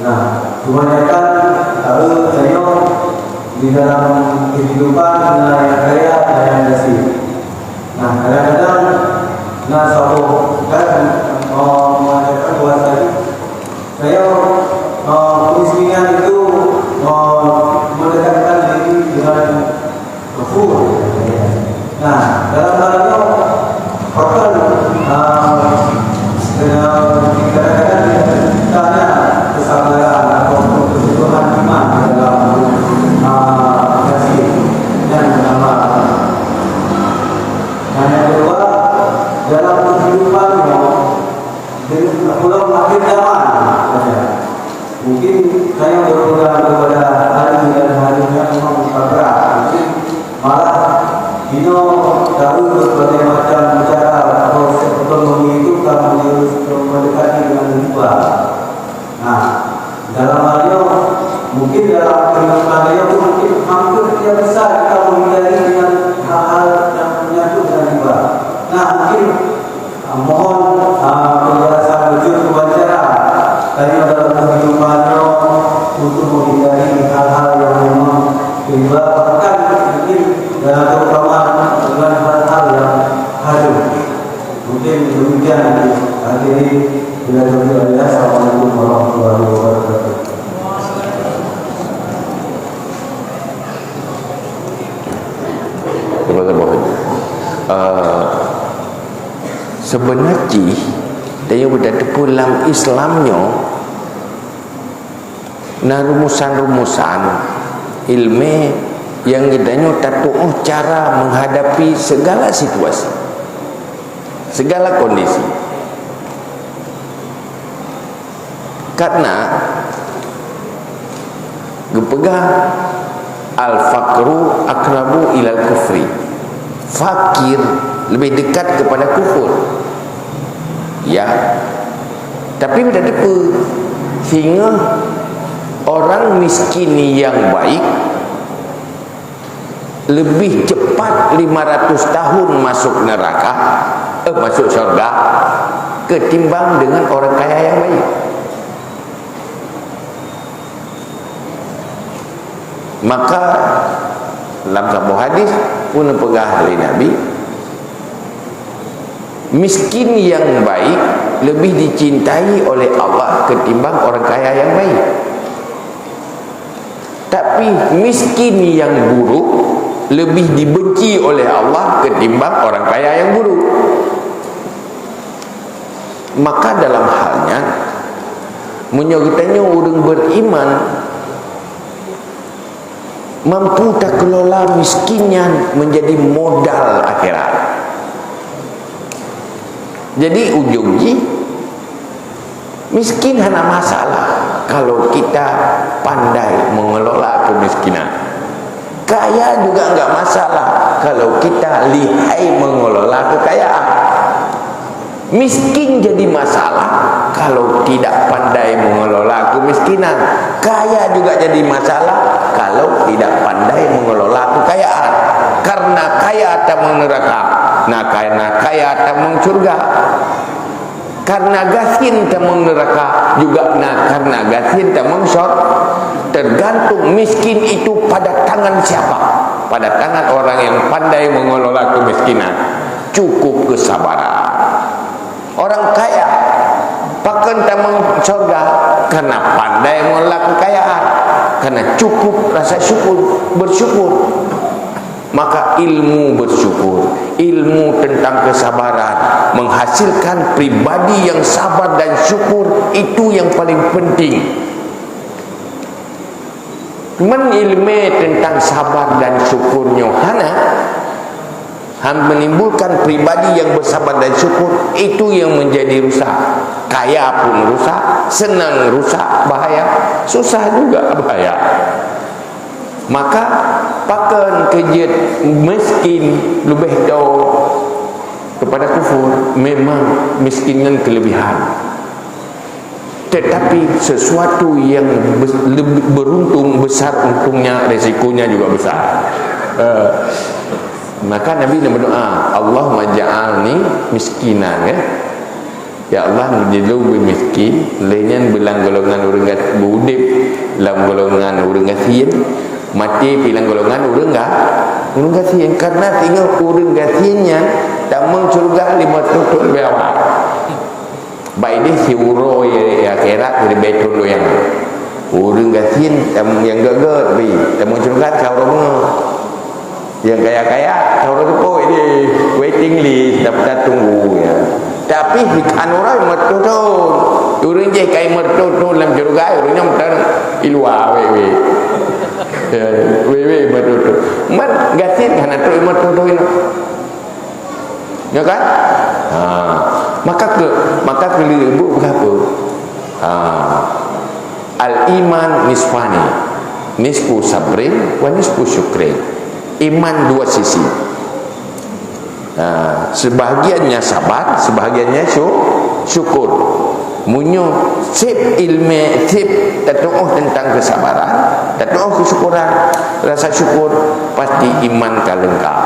Nah, kebanyakan tahu saya di dalam kehidupan na nyang kaya, na nyang gasien. Nah, kadang-kadang na saboh kan, eh, mengatakan bahwa saya, saya, eh, kemiskinan itu, eh, mendekatkan diri dengan kufur. Nah, dalam hal itu, bahkan, ah, kena, kadang-kadang kita tanya kesabaran atau kebutuhan iman dalam, ah, kasih yang bernama. Nah, yang kedua, dalam kehidupan, dengan pulang akhir zaman, katanya. Mungkin saya berpegang kepada hari dan harinya memang agak berat. Mungkin malah inoe tahu berbagai macam cara proses ekonomi itu ka mendekati dengan riba. Nah, dalam hal nyoe, mungkin dalam kehidupan nyoe pun mungkin hampir tiap besar kita menghindari dengan hal-hal yang menyangkut dengan riba. Nah, mungkin Mohon, ah, penjelasan beujeuet keu bansa. Tanyoe dalam kehidupan nyoe untuk menghindari hal-hal yang memang riba, bahkan mungkin, ah, terutama dengan hal-hal yang haram. Mungkin demikian, hadirin. Bila demikian, assalamualaikum warahmatullahi wabarakatuh. Terima kasih. Ah, Seubeuna jih, tanyoe beutateupeue lam Islam nyoe na rumusan-rumusan ilmu nyang geutanyoe tatu'oh cara menghadapi segala situasi, segala kondisi. Karena geupeugah, "Al-faqru aqrabu ilal kufri." Fakir lebih dekat kepada kufur. Ya. Tapi beda depa. Singoh orang miskin yang baik lebih cepat lima ratus tahun masuk neraka, eh, masuk syurga, ketimbang dengan orang kaya yang baik. Maka, lam saboh hadis pun peugah lé Nabi, miskin yang baik lebih dicintai oleh Allah ketimbang orang kaya yang baik. Tapi miskin yang buruk lebih dibenci oleh Allah ketimbang orang kaya yang buruk. Maka dalam hal nyan, meunyoe geutanyoe ureuëng beriman, mampu takeulola miskin nyan menjadi modal akhirat. Jadi ujong jih, miskin hana masalah kalau kita pandai mengelola kemiskinan. Kaya juga enggak masalah kalau kita lihai mengelola kekayaan. Miskin jadi masalah kalau tidak pandai mengelola kemiskinan. Kaya juga jadi masalah kalau tidak pandai mengelola kekayaan. Karena kaya tamong neraka, nah, karena kaya tamong syurga. Karena gasien tamong neraka juga, nah, karena gasien tamong syur-, tergantung miskin itu pada tangan siapa. Pada tangan orang yang pandai mengelola kemiskinan, cukup kesabaran. Orang kaya, pakon tamong syurga? Karena pandai mengelola kekayaan, karena cukup rasa syukur, bersyukur. Maka ilmu bersyukur, ilmu tentang kesabaran, menghasilkan pribadi yang sabar dan syukur, itu yang paling penting. Men ilmu tentang sabar dan syukur nyoe hana, han menimbulkan pribadi yang bersabar dan syukur, itu yang menjadi rusak. Kaya pun rusak, senang rusak, bahaya. Susah juga, bahaya. Maka, pakon keu jeuet miskin leubeh do. Kepada kufur, memang miskin nyan kelebihan. Tetapi sesuatu yang bes-, lebih beruntung, besar untungnya, resikonya juga besar. Eh, maka Nabi nak berdoa, "Allahumma ja'alni miskinan," ya. "Ya Allah, jeuet lôn beumiskin, lé nyan beulam golongan ureuëng ga-, beuudeb lam golongan ureuëng gasien, maté pih lam golongan ureuëng ga-, ureuëng gasien." Karena singoh ureuëng gasien nyan tamong syeuruga lima reutôh thon leubeh awai. Bak ideh siuroe di akhirat leubeh thon lom nyan. Ureuëng gasien tam-, nyang gét-gét pih tamong syeuruga ka uroe beungoh. Nyang kaya-kaya, uroe teupeu di waiting list, daftar tunggu, ya. Tapi si anurai meureutoh thon. Ureuëng jih kai meureutoh thon lam syeuruga, ureuëng nyan meuteun i luwa, wék-wék. Ya, wék-wék meureutoh thon. Mat gasien hana trok meureutoh thon inoe. Ya kan? Ha. Maka ke, maka keulireubuk beurapa? Ha. Al-iman nisfani, nisfu sabrin wa nisfu syukrin. Iman dua sisi. Ha, sebahagiannya sabar, sebahagiannya syu-, syukur. Meunyoe seb ileumé, seb tatuoh teuntang keusabaran, tatuoh keusyukuran, rasa syukur, pasti iman ka leungkap.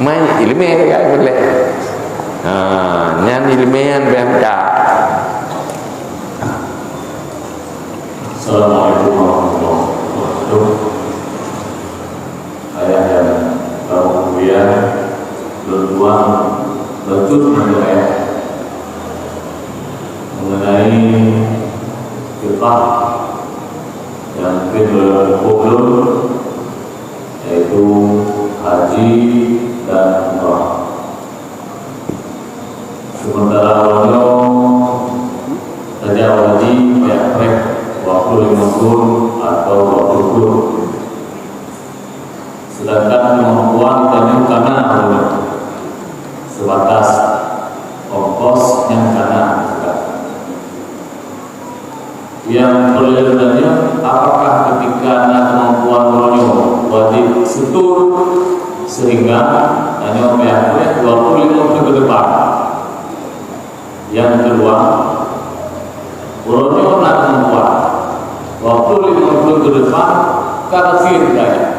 Mai ileumé ka boleh. Ha, nyan ileumé nyan beh mita. Assalamualaikum warahmatullahi wabarakatuh. Ayah dan kaum mulia, tuan-tuan, betul mengenai, mengenai fiqah yang mungkin belum cukup belum, yaitu haji dan umrah. Sementara uroe nyoe tajak haji payah preh dua puluh lima thon atau dua puluh thon. Sedangkan kemampuan tanyoe kana uroe nyoe, sebatas ongkos nyang kana. Nyang peureulée lôn tanyong, apakah ketika na kemampuan uroe nyoe wajéb seutôt sehingga tanyoe payah preh dua puluh lima thon keu depan? Nyang keudua, uroe nyoe na kemampuan dua puluh lima thon keu depan ka gasien gaya.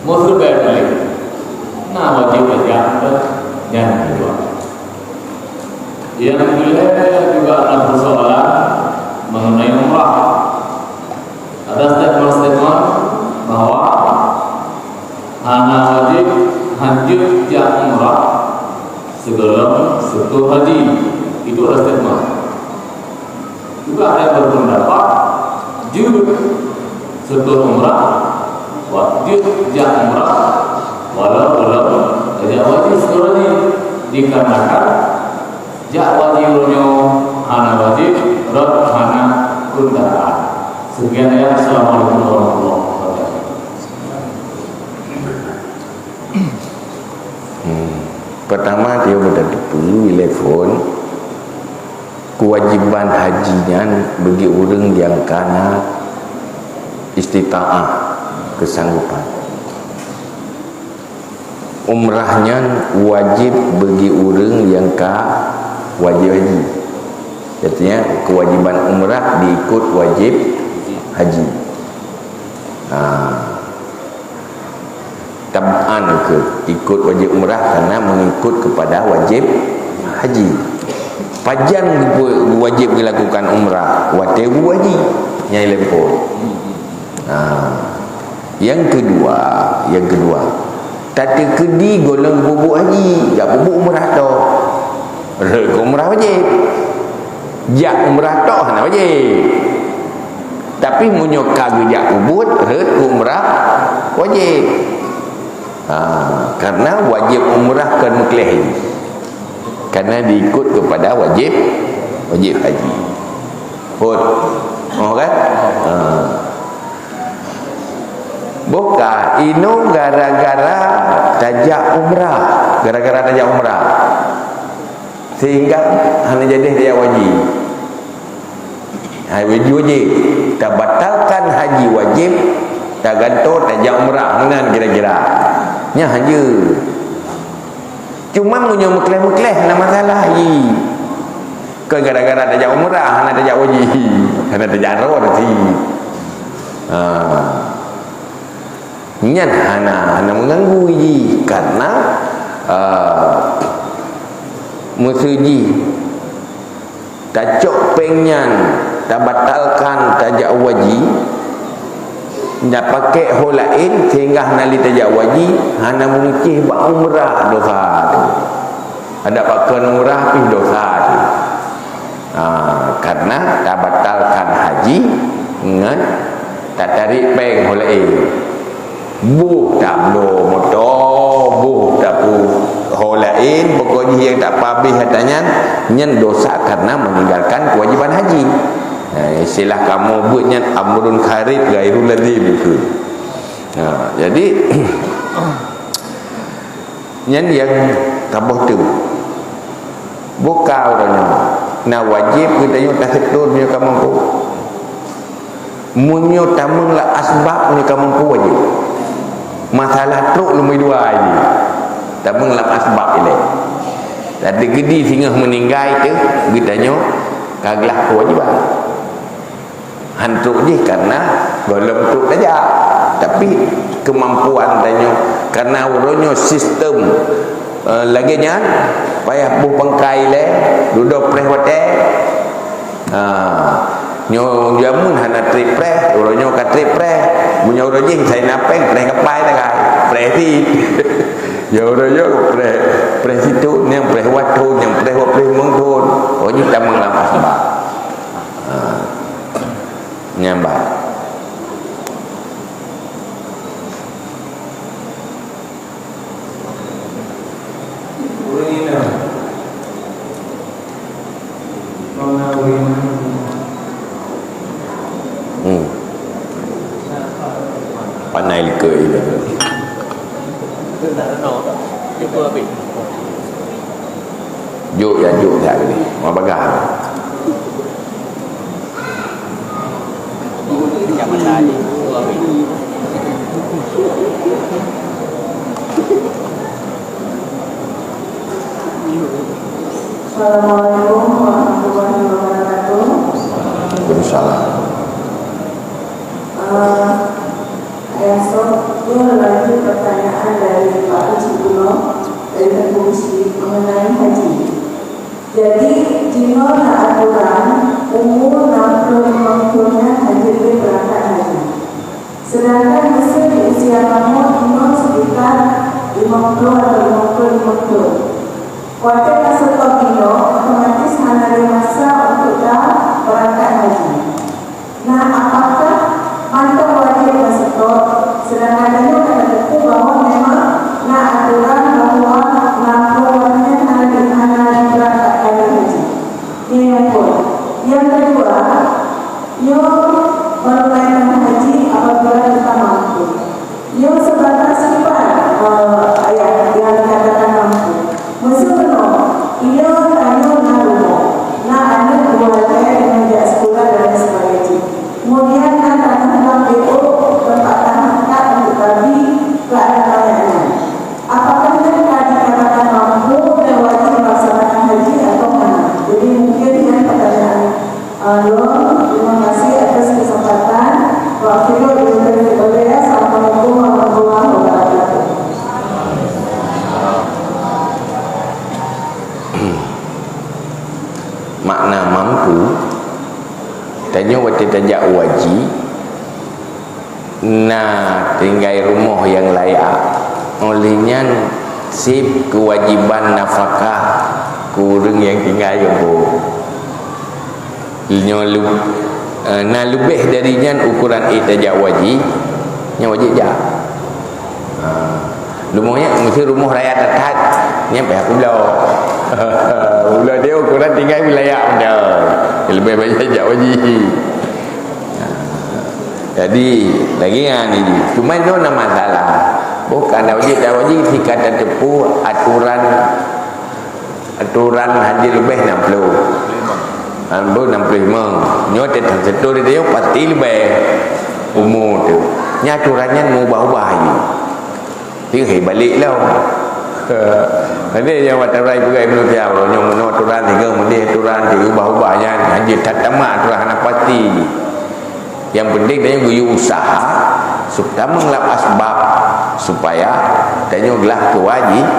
Meuseubée lé, na wajéb tajak, nyang keudua. Nyang keulhée juga na peusoalan mengenai umrah. Ada statement-statement bahwa hana wajéb hanjeuet jak umrah sigohlom seutôt haji. Itu ada statement. Juga ada berpendapat jeuet seutôt umrah, wajéb jak umrah, walau belum jak wajéb seutôt haji. Dikarenakan jak haji uroe nyoe hana wajéb, rot hana keundaraan. Sekian ya, assalamualaikum warahmatullahi wabarakatuh. Hmm. Pertama, dia mudah telepon, kewajiban haji nyan bagi ureuëng nyang kana istitaah, kesanggupan. Umrah nyan wajéb bagi ureuëng nyang ka wajéb haji. Artinya, kewajiban umrah diikut wajéb haji. Ha. Tab'an ke ikut wajéb umrah karena mengikut kepada wajéb haji. Pajan wajéb dilakukan umrah, watée bu haji nyang lempon. Ha. Yang kedua, yang kedua, tateukeudi gohlom peubuet haji, jak peubuet umrah tok. Rot keu umrah wajéb. Jak umrah tok hana wajéb. Tapi meunyoe ka geujak peubuet, rot keu umrah wajéb. Ha, karena wajéb umrah kon meukleh haji. Karena diikut kepada wajéb, wajéb haji. Pun. Oh kan? Ha. Boh ka inoe gara-gara tajak umrah, gara-gara tajak umrah, sehingga hana jadi tajak haji. Hai, haji wajéb, tabatalkan haji wajéb, tagantoe tajak umrah, meunan kira-kira. Nyan haji. Cuma meunyoe meukleh-meukleh, hana masalah jih. Kon gara-gara tajak umrah, hana tajak haji, hana tajak umrah cit. Ha. Nyan hana, hana meuganggu jih, karena, ah, meuseu jih tacok péng nyan, tabatalkan tajak haji, tapakèk ho laén sehingga hana lé tajak haji, hana meucéh bak umrah dosa tu. Adak pakon umrah pih dosa tu. Ha, karena tabatalkan haji ngon tatarék péng ho laén. Boh tabloe moto, boh tapu ho laén, pokok jih nyang tapabéh ata nyan, nyan dosa karena meninggalkan kewajiban haji. Ha, istilah kamoe buet nyan amrun kharij ghairu lazim tu. Ha, jadi, nyan nyang saboh teuk. Boh ka uroe nyoe, na wajéb geutanyoe taseutôt meunyoe ka mampu. Meunyoe tamong lam asbab meunyoe ka mampu wajéb. Masalah trok lumboi dua ini. Tamong lam asbab ilée. Tapi geudi singoh meuninggai teuh geutanyoe ka glah kewajiban. Han trok jih karena gohlom trok tajak. Tapi keumampuan tanyoe, karena uroe nyoe sistem, eh, lagée nyan, payah boh pangkai ilée, dudoe preh watée. Ha, nyoe jameun hana trép preh, uroe nyoe ka trép preh. Meunyoe uroe jih sai na péng, preh kapai tagai, preh cit. Ya uroe nyoe preh, preh sithon, nyang preh watée thon, nyang preh watée limong thon. Oh, jih tamong lam asbab. Ha. Nyan bah. Hmm. Pandai likot itu. Jok ya, jok ya ni. Mau bagah. Assalamualaikum warahmatullahi wabarakatuh. Waalaikumsalam. Eh, Ayah Sob, nyoe lanjut pertanyaan dari Pak Haji Gubernur dari Teungku Beusyik mengenai haji. Jadi, jinoe na aturan umur enam puluh lima thon nyan hana lé beurangkat haji. Sedangkan meuseu di usia kamoe jinoe sekitar lima puluh atau lima puluh lima thon. Watée ka seutôt jinoe, otomatis hana lé masa untuk ta beurangkat haji. Nah, apakah mantong wajéb meuseutôt, seudangkan tanyoe ka tateupeue bahwa memang na atoran bahwa lam buleuen nyan hana di-, hana jibeurangkat kali haji? Nyan nyang phôn. Nyang keudua, nyoe meununaikan haji apabila kita mampu. Nyoe seubatas kiban, eh, ayat nyang dikatakan mampu. Meuseu meunoe, inoe tanyoe na rumoh, na aneuk dua lhèe nyang jak sikula dan lain sebagainya. Kemudian na tanah lam B O, teumpat tanah kat untuk tabi keu aneuk-aneuk nyan. Apakah nyan ka dikatakan mampu dan wajib melaksanakan haji atau hana? Jadi mungkin nyan pertanyaan Alhamdulillah, terima kasih atas kesempatan. Wa akhiru da'wana, assalamualaikum warahmatullahi wabarakatuh. Makna mampu, tanyoe watée tajak haji, na tinggai rumoh nyang layak. Óh lheueh nyan, seb keuwajéban nafakah keu ureuëng nyang tinggai rumoh. Nyoe lu-, eh, na leubeh dari nyan ukoran ék tajak haji, nyan wajéb jak. Ha. Rumoh nyan meusti rumoh raya that-that, nyan payah peubloe. Peubloe dia ukoran tinggai wilayah anda. Leubeh baik jak haji. Ha. Jadi, lagi nyan ni. Cuma nyoe na masalah. Bukan dah wajéb, dah wajéb, si ka tateupeue aturan Aturan haji leubeh enam puluh. Ambo enam puluh lima. Nyoe teuntang seutôt dia pasti leubeh umur tu. Nya aturan nyan meuubah-ubah haji. Tinggai balek lom. Jadi nyang watèe peugah Ibnu Taimiyah, nyoe meunoe aturan tiga, meudeh aturan tiga, ubah-ubah nyan, hana that tamat aturan, hana pasti. Yang penting tanyoe geuyue usaha supaya meungelap asbab, supaya tanyoe glah kewaji-,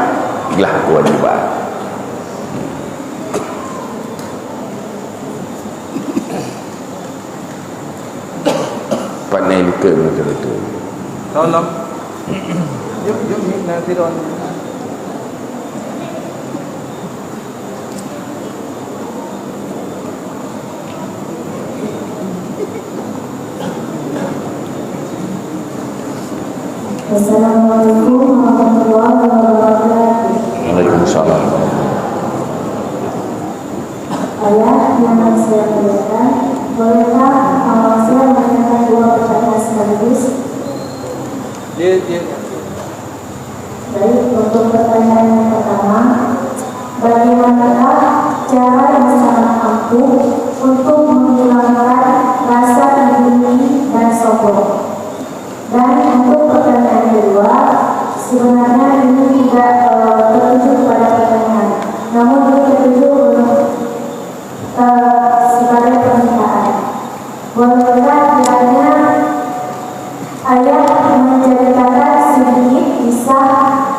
glah kewajiban. Pandai likot betul-betul. Tolong. Yuk, yuk, yuk, nanti dong. Assalamualaikum warahmatullahi wabarakatuh. Waalaikumsalam. Ayah yang saya muliakan, bolehkah, uh, saya menanyakan dua pertanyaan sekaligus? Ya, ya. Baik, untuk pertanyaan yang pertama, bagaimanakah cara yang sangat ampuh untuk menghilangkan rasa iri dan sombong? Dan untuk pertanyaan kedua, sebenarnya ini tidak, eh, tertuju kepada pertanyaan, namun ini tertuju, eh, sebagai permintaan. Bolehkah kiranya ayah menceritakan sedikit kisah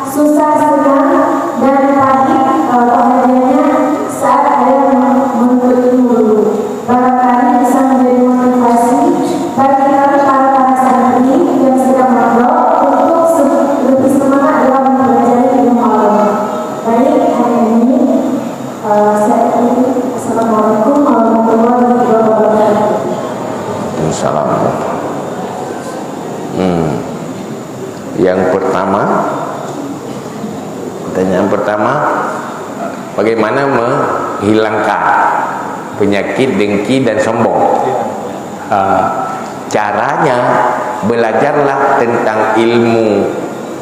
susah senang dan pahit, eh, bahagianya saat ayah menuntut ilmu dulu? Barangkali bisa menjadi motivasi bagi kami para-para santri yang sedang mondok untuk se-, lebih semangat dalam mempelajari ilmu agama. Baik, hanya ini, eh, saya akhiri. Assalamualaikum warahmatullahi wabarakatuh. Waalaikumsalam. Hmm. Yang pertama, pertanyaan pertama, bagaimana menghilangkan penyakit dengki dan sombong? Ah, caranya, belajarlah tentang ilmu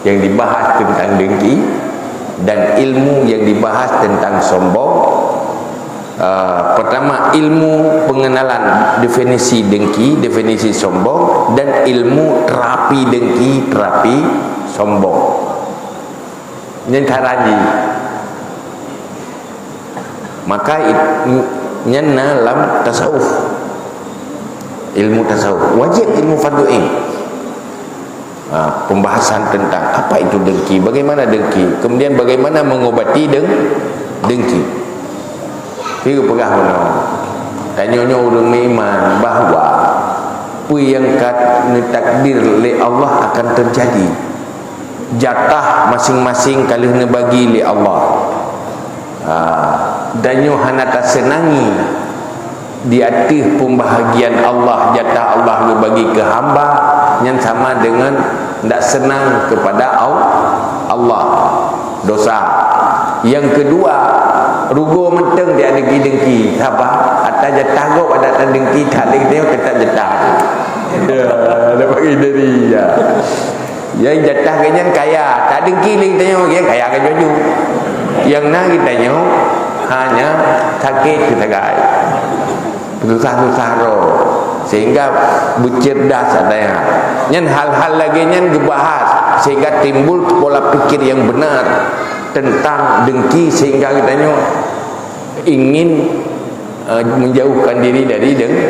yang dibahas tentang dengki dan ilmu yang dibahas tentang sombong. Ah, pertama, ilmu pengenalan definisi dengki, definisi sombong, dan ilmu terapi dengki, terapi sombong. Nyan cara jih. Maka it-, nyan na lam tasawuf. Ilmu tasawuf. Wajib ilmu fardu ain. Ha, pembahasan tentang apa itu dengki, bagaimana dengki, kemudian bagaimana mengobati deng-, dengki. Tiga peugah meunoe. Tanyoe nyoe ureueng meuiman bahwa peue nyang ka neutakdir lé Allah akan terjadi. Jatah masing-masing ka lheueh neubagi lé Allah. Ha, dan nyoe hana taseunangi di ateueh pembahagian Allah, jatah Allah geubagi keu hamba, nyan sama deungon ndak seunang keupada Al-, Allah. Dosa. Nyang keudua, rugoe mantong di dengki-dengki. Sabab ata jatah gob adak tadengki that lé geutanyoe, teutap jatah. Ya, dapat dari, ya. Nyang jatah geuh nyan kaya, tadengki lé geutanyoe, geuh kaya ka juju. Nyang na geutanyoe hanya sakét keu sagai. Susah-susah droe, sehingga beuceurdas ata nyan. Nyan hal-hal lagèe nyan geubahas, sehingga timbul pola pikir yang benar tentang dengki, sehingga geutanyoe ingin, eh, menjauhkan diri dari deng-,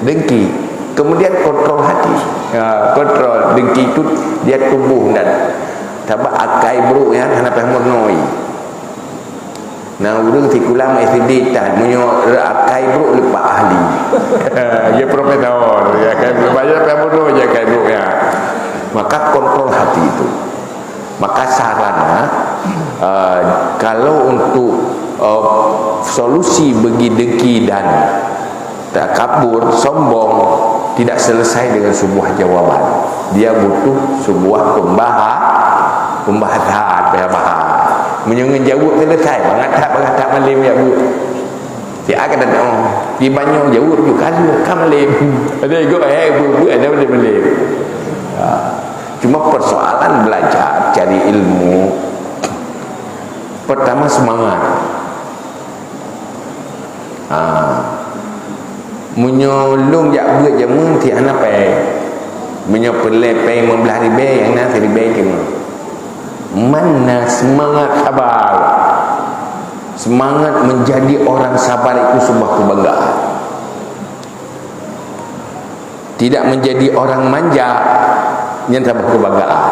dengki. Kemudian kontrol hati. Ya, kontrol. Dengki itu dia tumbuh dan, sabab akai brôk nyan hana payah meurunoe. Na ureueng sikula lam S D tan, meunyoe akai brôk leupah ahli. Dia profesor, ya kan? Banyak payah meurunoe akai brôk nyan. Maka kontrol hati itu. Maka saran, eh, kalau untuk, eh, solusi bagi dengki dan takabur, sombong, tidak selesai dengan sebuah jawaban. Dia butuh sebuah pembaha-, pembahasan, pembahasan. Meunyoe ngon jaweueb selesai, bangat that, bangat that malem jak buet. Siat ka datang, oh, di banyoe jaweueb juga kan, kan malem. Ada juga, eh, buet-buet ada malem-malem. Ha. Cuma persoalan belajar, cari ilmu, pertama semangat. Ha. Meunyoe lôn jak beuet jameun, ti hana pèng. Meunyoe peureulèe pèng limong blaih ribèe, nyang na siribèe cuma. Mana semangat sabar? Semangat menjadi orang sabar itu sebuah kebanggaan. Tidak menjadi orang manja, nyan saboh keubanggaan.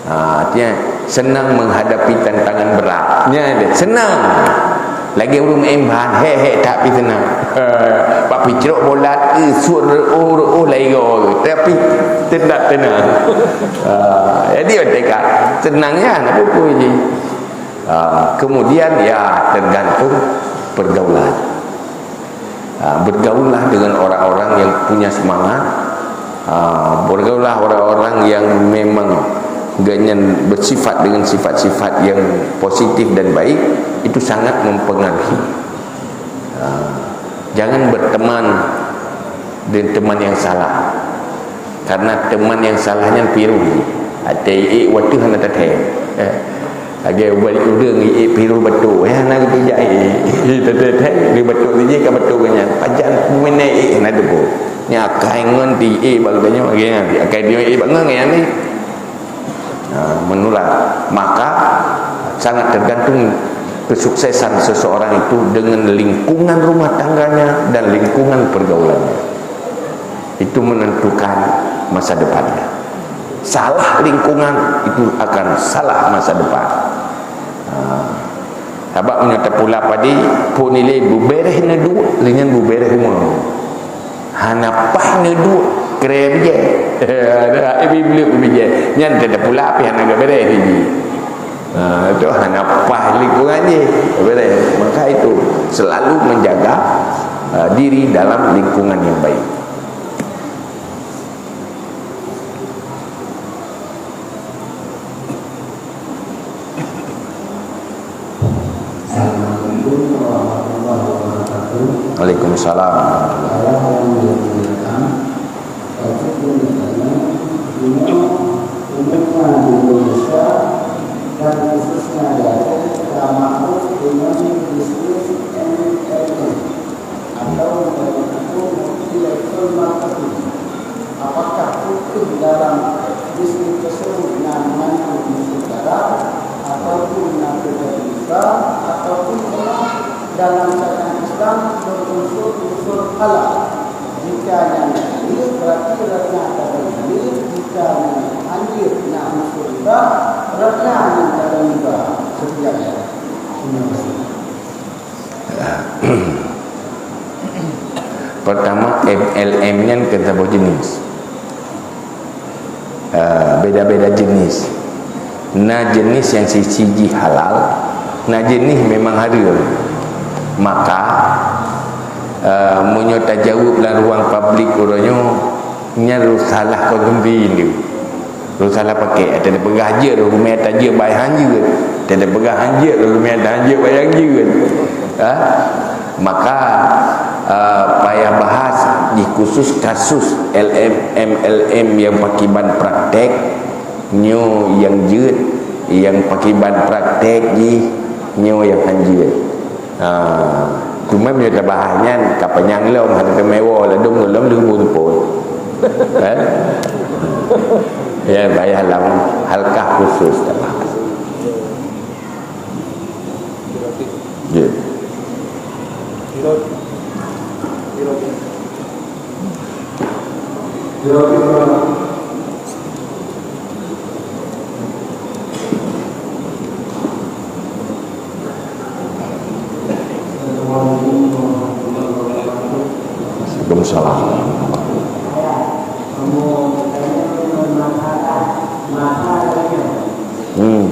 Ha, artinya, senang menghadapi tantangan berat. Nyan dia, senang. Lagèe ureueng meu'en ban, hék-hék that pih senang. Bak picrok bolat, eh, suet reu'oh-reu'oh lagèe goe. Tapi, tetap tenang. Ha, jadi, mereka senang nyan, apa pun ji. Ha, kemudian, ya, tergantung pergaulan. Ha, bergaullah dengan orang-orang yang punya semangat. Ha, bergaullah orang-orang yang memang gobnyan bersifat dengan sifat-sifat yang positif dan baik, itu sangat mempengaruhi. Ha, jangan berteman dengan teman yang salah. Karena teman yang salah nyan piroh. Até iék watèe hana tathèe. Eh. Lagèe ubat ureueng iék piroh batuk, eh, hana geutujak iék. Tathèe-thèe di batuk tijih ka batuk nyan. Pajan peuminai iék hana teupeue. Nyan akai ngon ti iék bak geutanyoe lagèe nyan. Akai ti iék bak ngon nyan ni. Ha, menular. Maka sangat tergantung kesuksesan seseorang itu dengan lingkungan rumah tangganya dan lingkungan pergaulannya. Itu menentukan masa depannya. Salah lingkungan, itu akan salah masa depan. Ha. Sabab meunyoe tapula padé, phôn ilée beubeureh neuduek, lé nyan beubeureh rumoh. Hana paih neuduek, krèe bijèh. Ada iblih bijèh. Nyan teuh tapula pih hana geubeureh lé jih. Ha, itu hana paih lingkungan jih. Beureh. Maka itu selalu menjaga, uh, diri dalam lingkungan yang baik. Assalamualaikum warahmatullahi wabarakatuh. Waalaikumsalam. Saya yang mulia, saya ingin bertanya, umumnya di Indonesia dan khususnya di Aceh, kita makhluk dengan bisnis M L M atau yang disebut multi level marketing. Apakah hukum dalam bisnis tersebut yang mengandung unsur haram ataupun yang tidak bisa ataupun dalam syariat Islam berunsur-unsur halal? Jika yang halal, berarti rasa akan halal. Jika yang halal nak unsur riba, rasa yang akan riba. Sekian ya. Terima kasih. Pertama, M L M nyan kan saboh jenis. Ah, beda-beda jenis. Na jenis nyang sisi jih halal, na jenis memang haram. Maka, ah, meunyoe tajaweueb lam ruang publik uroe nyoe, nyan rôh salah konsumsi nyoe. Rôh salah pakèk, teupeugah jeuet, rôh rumah tajeuet bak hanjeuet. Teupeugah hanjeuet, rôh rumah tajeuet bak hanjeuet. Ha? Maka, eh, payah bahas di khusus kasus L M, M L M nyang pakiban praktek, nyoe nyang jeuet, nyang pakiban praktek jih, nyoe nyang hanjeuet. Ha, cuma meunyoe tabahas nyan, ka panyang lom, hana teumé woe, ladôm gohlom lheuh muphom. Eh? Ya, payah lam halkah khusus tabahas. Ya. Waalaikumsalam. Hmm.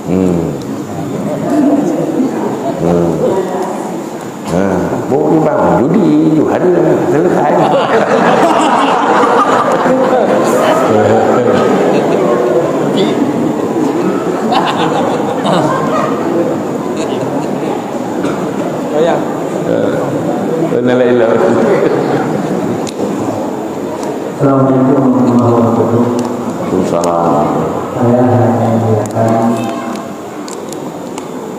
Hmm. Hmm. Ha, bu ni bang, judi, ju hadir, selesai. Oh ya. Eh, benar lah, Ilo. Assalamualaikum warahmatullahi wabarakatuh. Waalaikumsalam. Saya hanya menanyakan,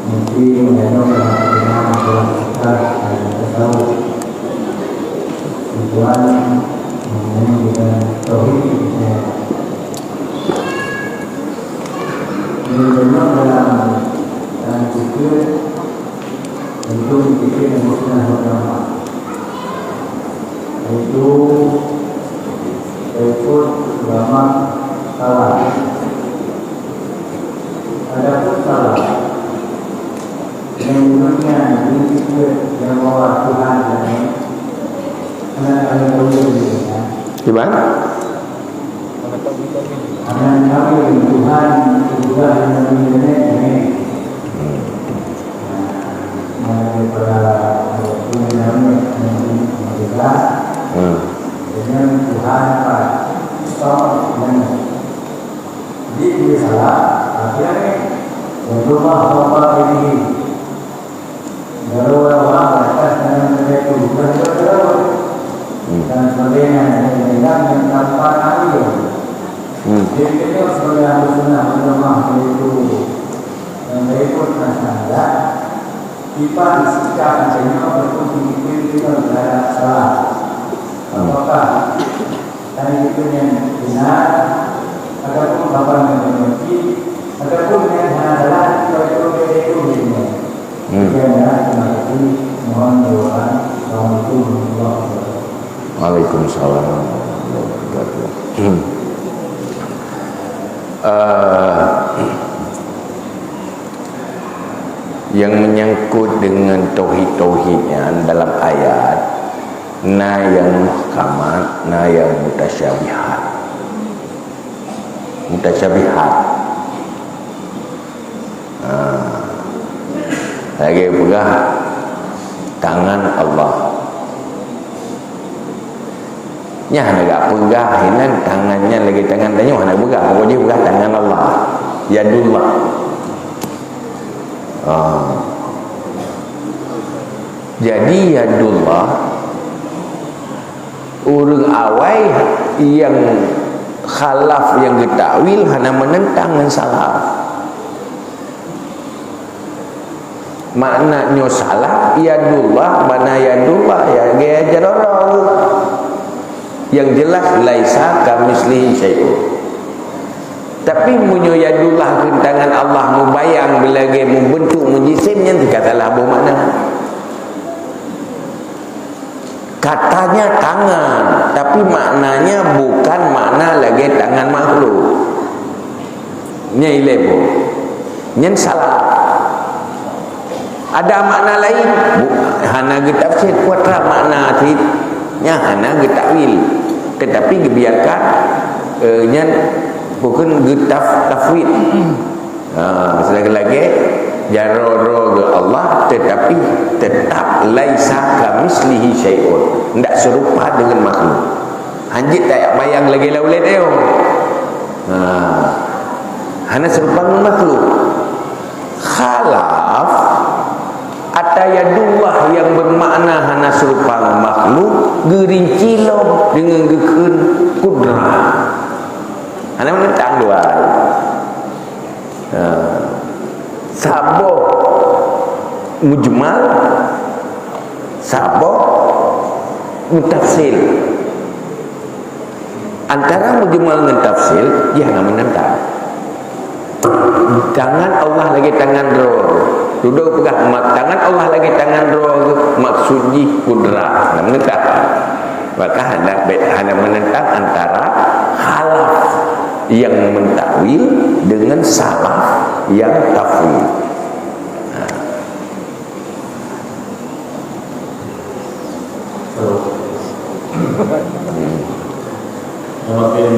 mungkin mengenai masalah fikih dan tasawuf. Tujuan mengenai dengan tauhid Memang dalam, dalam fikir, untuk fikir yang sunnah ulama, yaitu ikut ulama salaf. Adapun salaf, yang umumnya diikut yang bahwa Tuhan dan anak kami tahu diri, ya. Di mana? Anak kami Tuhan sudah yang ini. Hmm. Nah, daripada Tuhan yang ini, Hmm. dengan Tuhan Pak Islam yang di salah, akhirnya berubah Bapak ini. Lalu orang atas nama mereka itu bukan berlalu. Hmm. Dan sebagainya, dan yang tanpa ambil. Hmm. Jadi kita sebagai ahli sunnah wal jamaah itu yang berikut masalah, kita sikap misalnya berpikir kita terhadap salah. Hmm. Apakah Tadi itu yang benar, ataupun kapan yang benar, ataupun yang hana salah, itu, itu, itu, itu, itu. Hmm. Sekian ya, terima kasih. Mohon doa. Assalamualaikum warahmatullahi wabarakatuh. Waalaikumsalam warahmatullahi wabarakatuh. Hmm. Eh, yang menyangkut dengan tauhid-tauhid yang dalam ayat, na yang muhkamat, na yang mutasyabihat. Mutasyabihat. Ha. Lagèe peugah tangan Allah. Nyan hana geupeugah inan tangan nyan lagèe tangan tanyoe, hana geupeugah. Pokok jih peugah tangan Allah. Yadullah. Ha. Jadi, yadullah, ureueng awai nyang khalaf, nyang geutakwil hana meunentang ngon salaf. Makna nyoe salaf, yadullah, makna yadullah, ya, gaya jaroe. Nyang jeulaih, laisa kamitslihi syai'un. Tapi meunyoe yadullah keu tangan Allah mubayang lagèe mubeuntuk mujisim, nyan teuka salah boh makna. Katanya tangan, tapi maknanya bukan makna lagèe tangan makhluk. Nyan ilèe boh. Nyan salah. Ada makna lain? Bu-, hana geutafsir, peue makna cit? Nyan hana geutakwil. Tetapi geubiarkan, eh, nyan bukon geutaf-, tafwid. Ha, lagèe-lagèe jaroe-roe geuh Allah, tetapi tetap laisa kamitslihi syai'un. Ndak serupa dengan makhluk. Hanjeuet tabayang lagèe lawan ulèe nyoe. Ha. Hana serupa ngon makhluk. Khalaf, ata yadullah nyang bermakna hana serupa ngon makhluk, geurinci lom deungon geukheun kudrah. Hana meunentang dua. Ha. Saboh mujmal, saboh mutafsil. Antara mujmal ngon tafsil, jih hana meunentang. Tangan Allah lagèe tangan droe. Dudoe peugah, ma-, tangan Allah lagèe tangan droe, maksud jih kudrah. Hana meunentang. Maka hana be-, hana meunentang antara khalaf nyang meutakwil dengan salaf nyang tafwid. Ha. Semakin,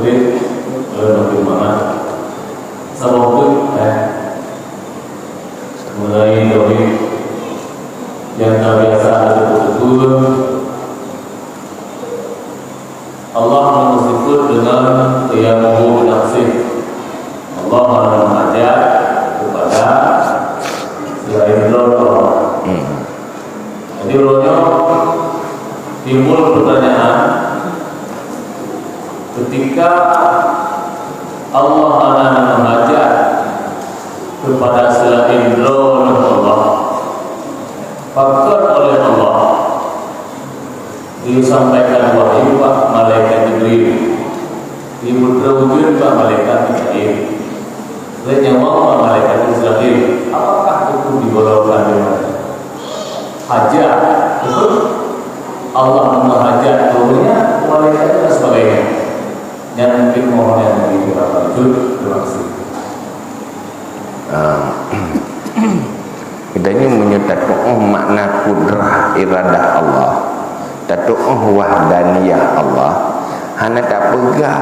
eh, makin mana? Sama pun, eh, mengenai tauhid yang tak biasa ada betul. Allah menyebut dengan qiyamuhu binafsih. Allah hana meuhajat kepada selain droe Allah. Hmm. Jadi, uroe nyoe timbul pertanyaan, ketika Allah hana meuhajat kepada selain droe Allah, pakon oleh Allah disampaikan wahyu bak malaikat Jibril, diputroe ujeuen bak malaikat Mikail. Lé nyawa malaikat Israfil, apakah itu digolongkan dengan hajat? Betul? Allah menghajat turunnya malaikat dan sebagainya. Yang mungkin mohon yang lebih kita lanjut. Terima kasih. Ah. Geutanyoe meunyoe tatu'oh makna kudrah iradah Allah, tatu'oh wahdaniyah Allah, hana tapeugah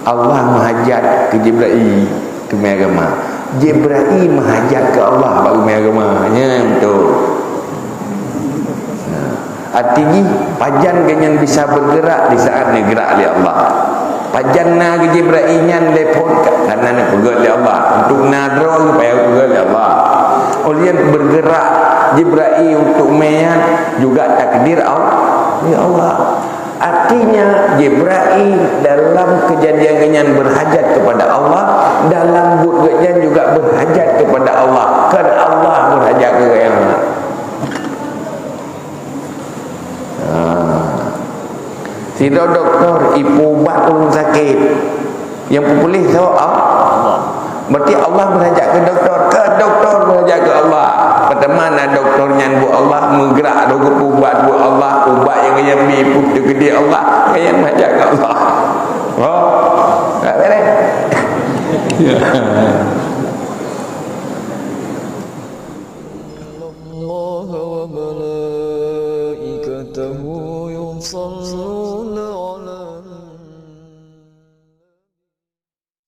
Allah meuhajat keu Jibril, teumé agama. Jibril meuhajat keu Allah bak teumé agama. Nyan beutôi. Nah, arti jih, pajan geuhnyan bisa bergerak di saat neugerak lé Allah. Pajan na keu Jibril nyan lé phon ka-, kana neupeugét lé Allah. Untuk na droe payah geupeugét lé Allah. Ulien bergerak Jibril untuk mé nyan juga takdir Allah, ya Allah. Artinya, Jibril dalam kejadian geuhnyan berhajat kepada Allah, dalam buet geuhnyan juga berhajat kepada Allah. Kan Allah berhajat keu geuhnyan. Ha. Sidroe doktor ipeuubat ureuëng sakét. Nyang peupuléh soe? Allah. Berarti Allah meuhajat keu doktor, keu doktor meuhajat keu Allah. Peutama na doktor nyan buet Allah, meugerak lom geupeuubat buet Allah, ubat nyang geuhnyan bi peuet teukeudi Allah, geuhnyan meuhajat keu Allah. Oh, tak beres. Ya.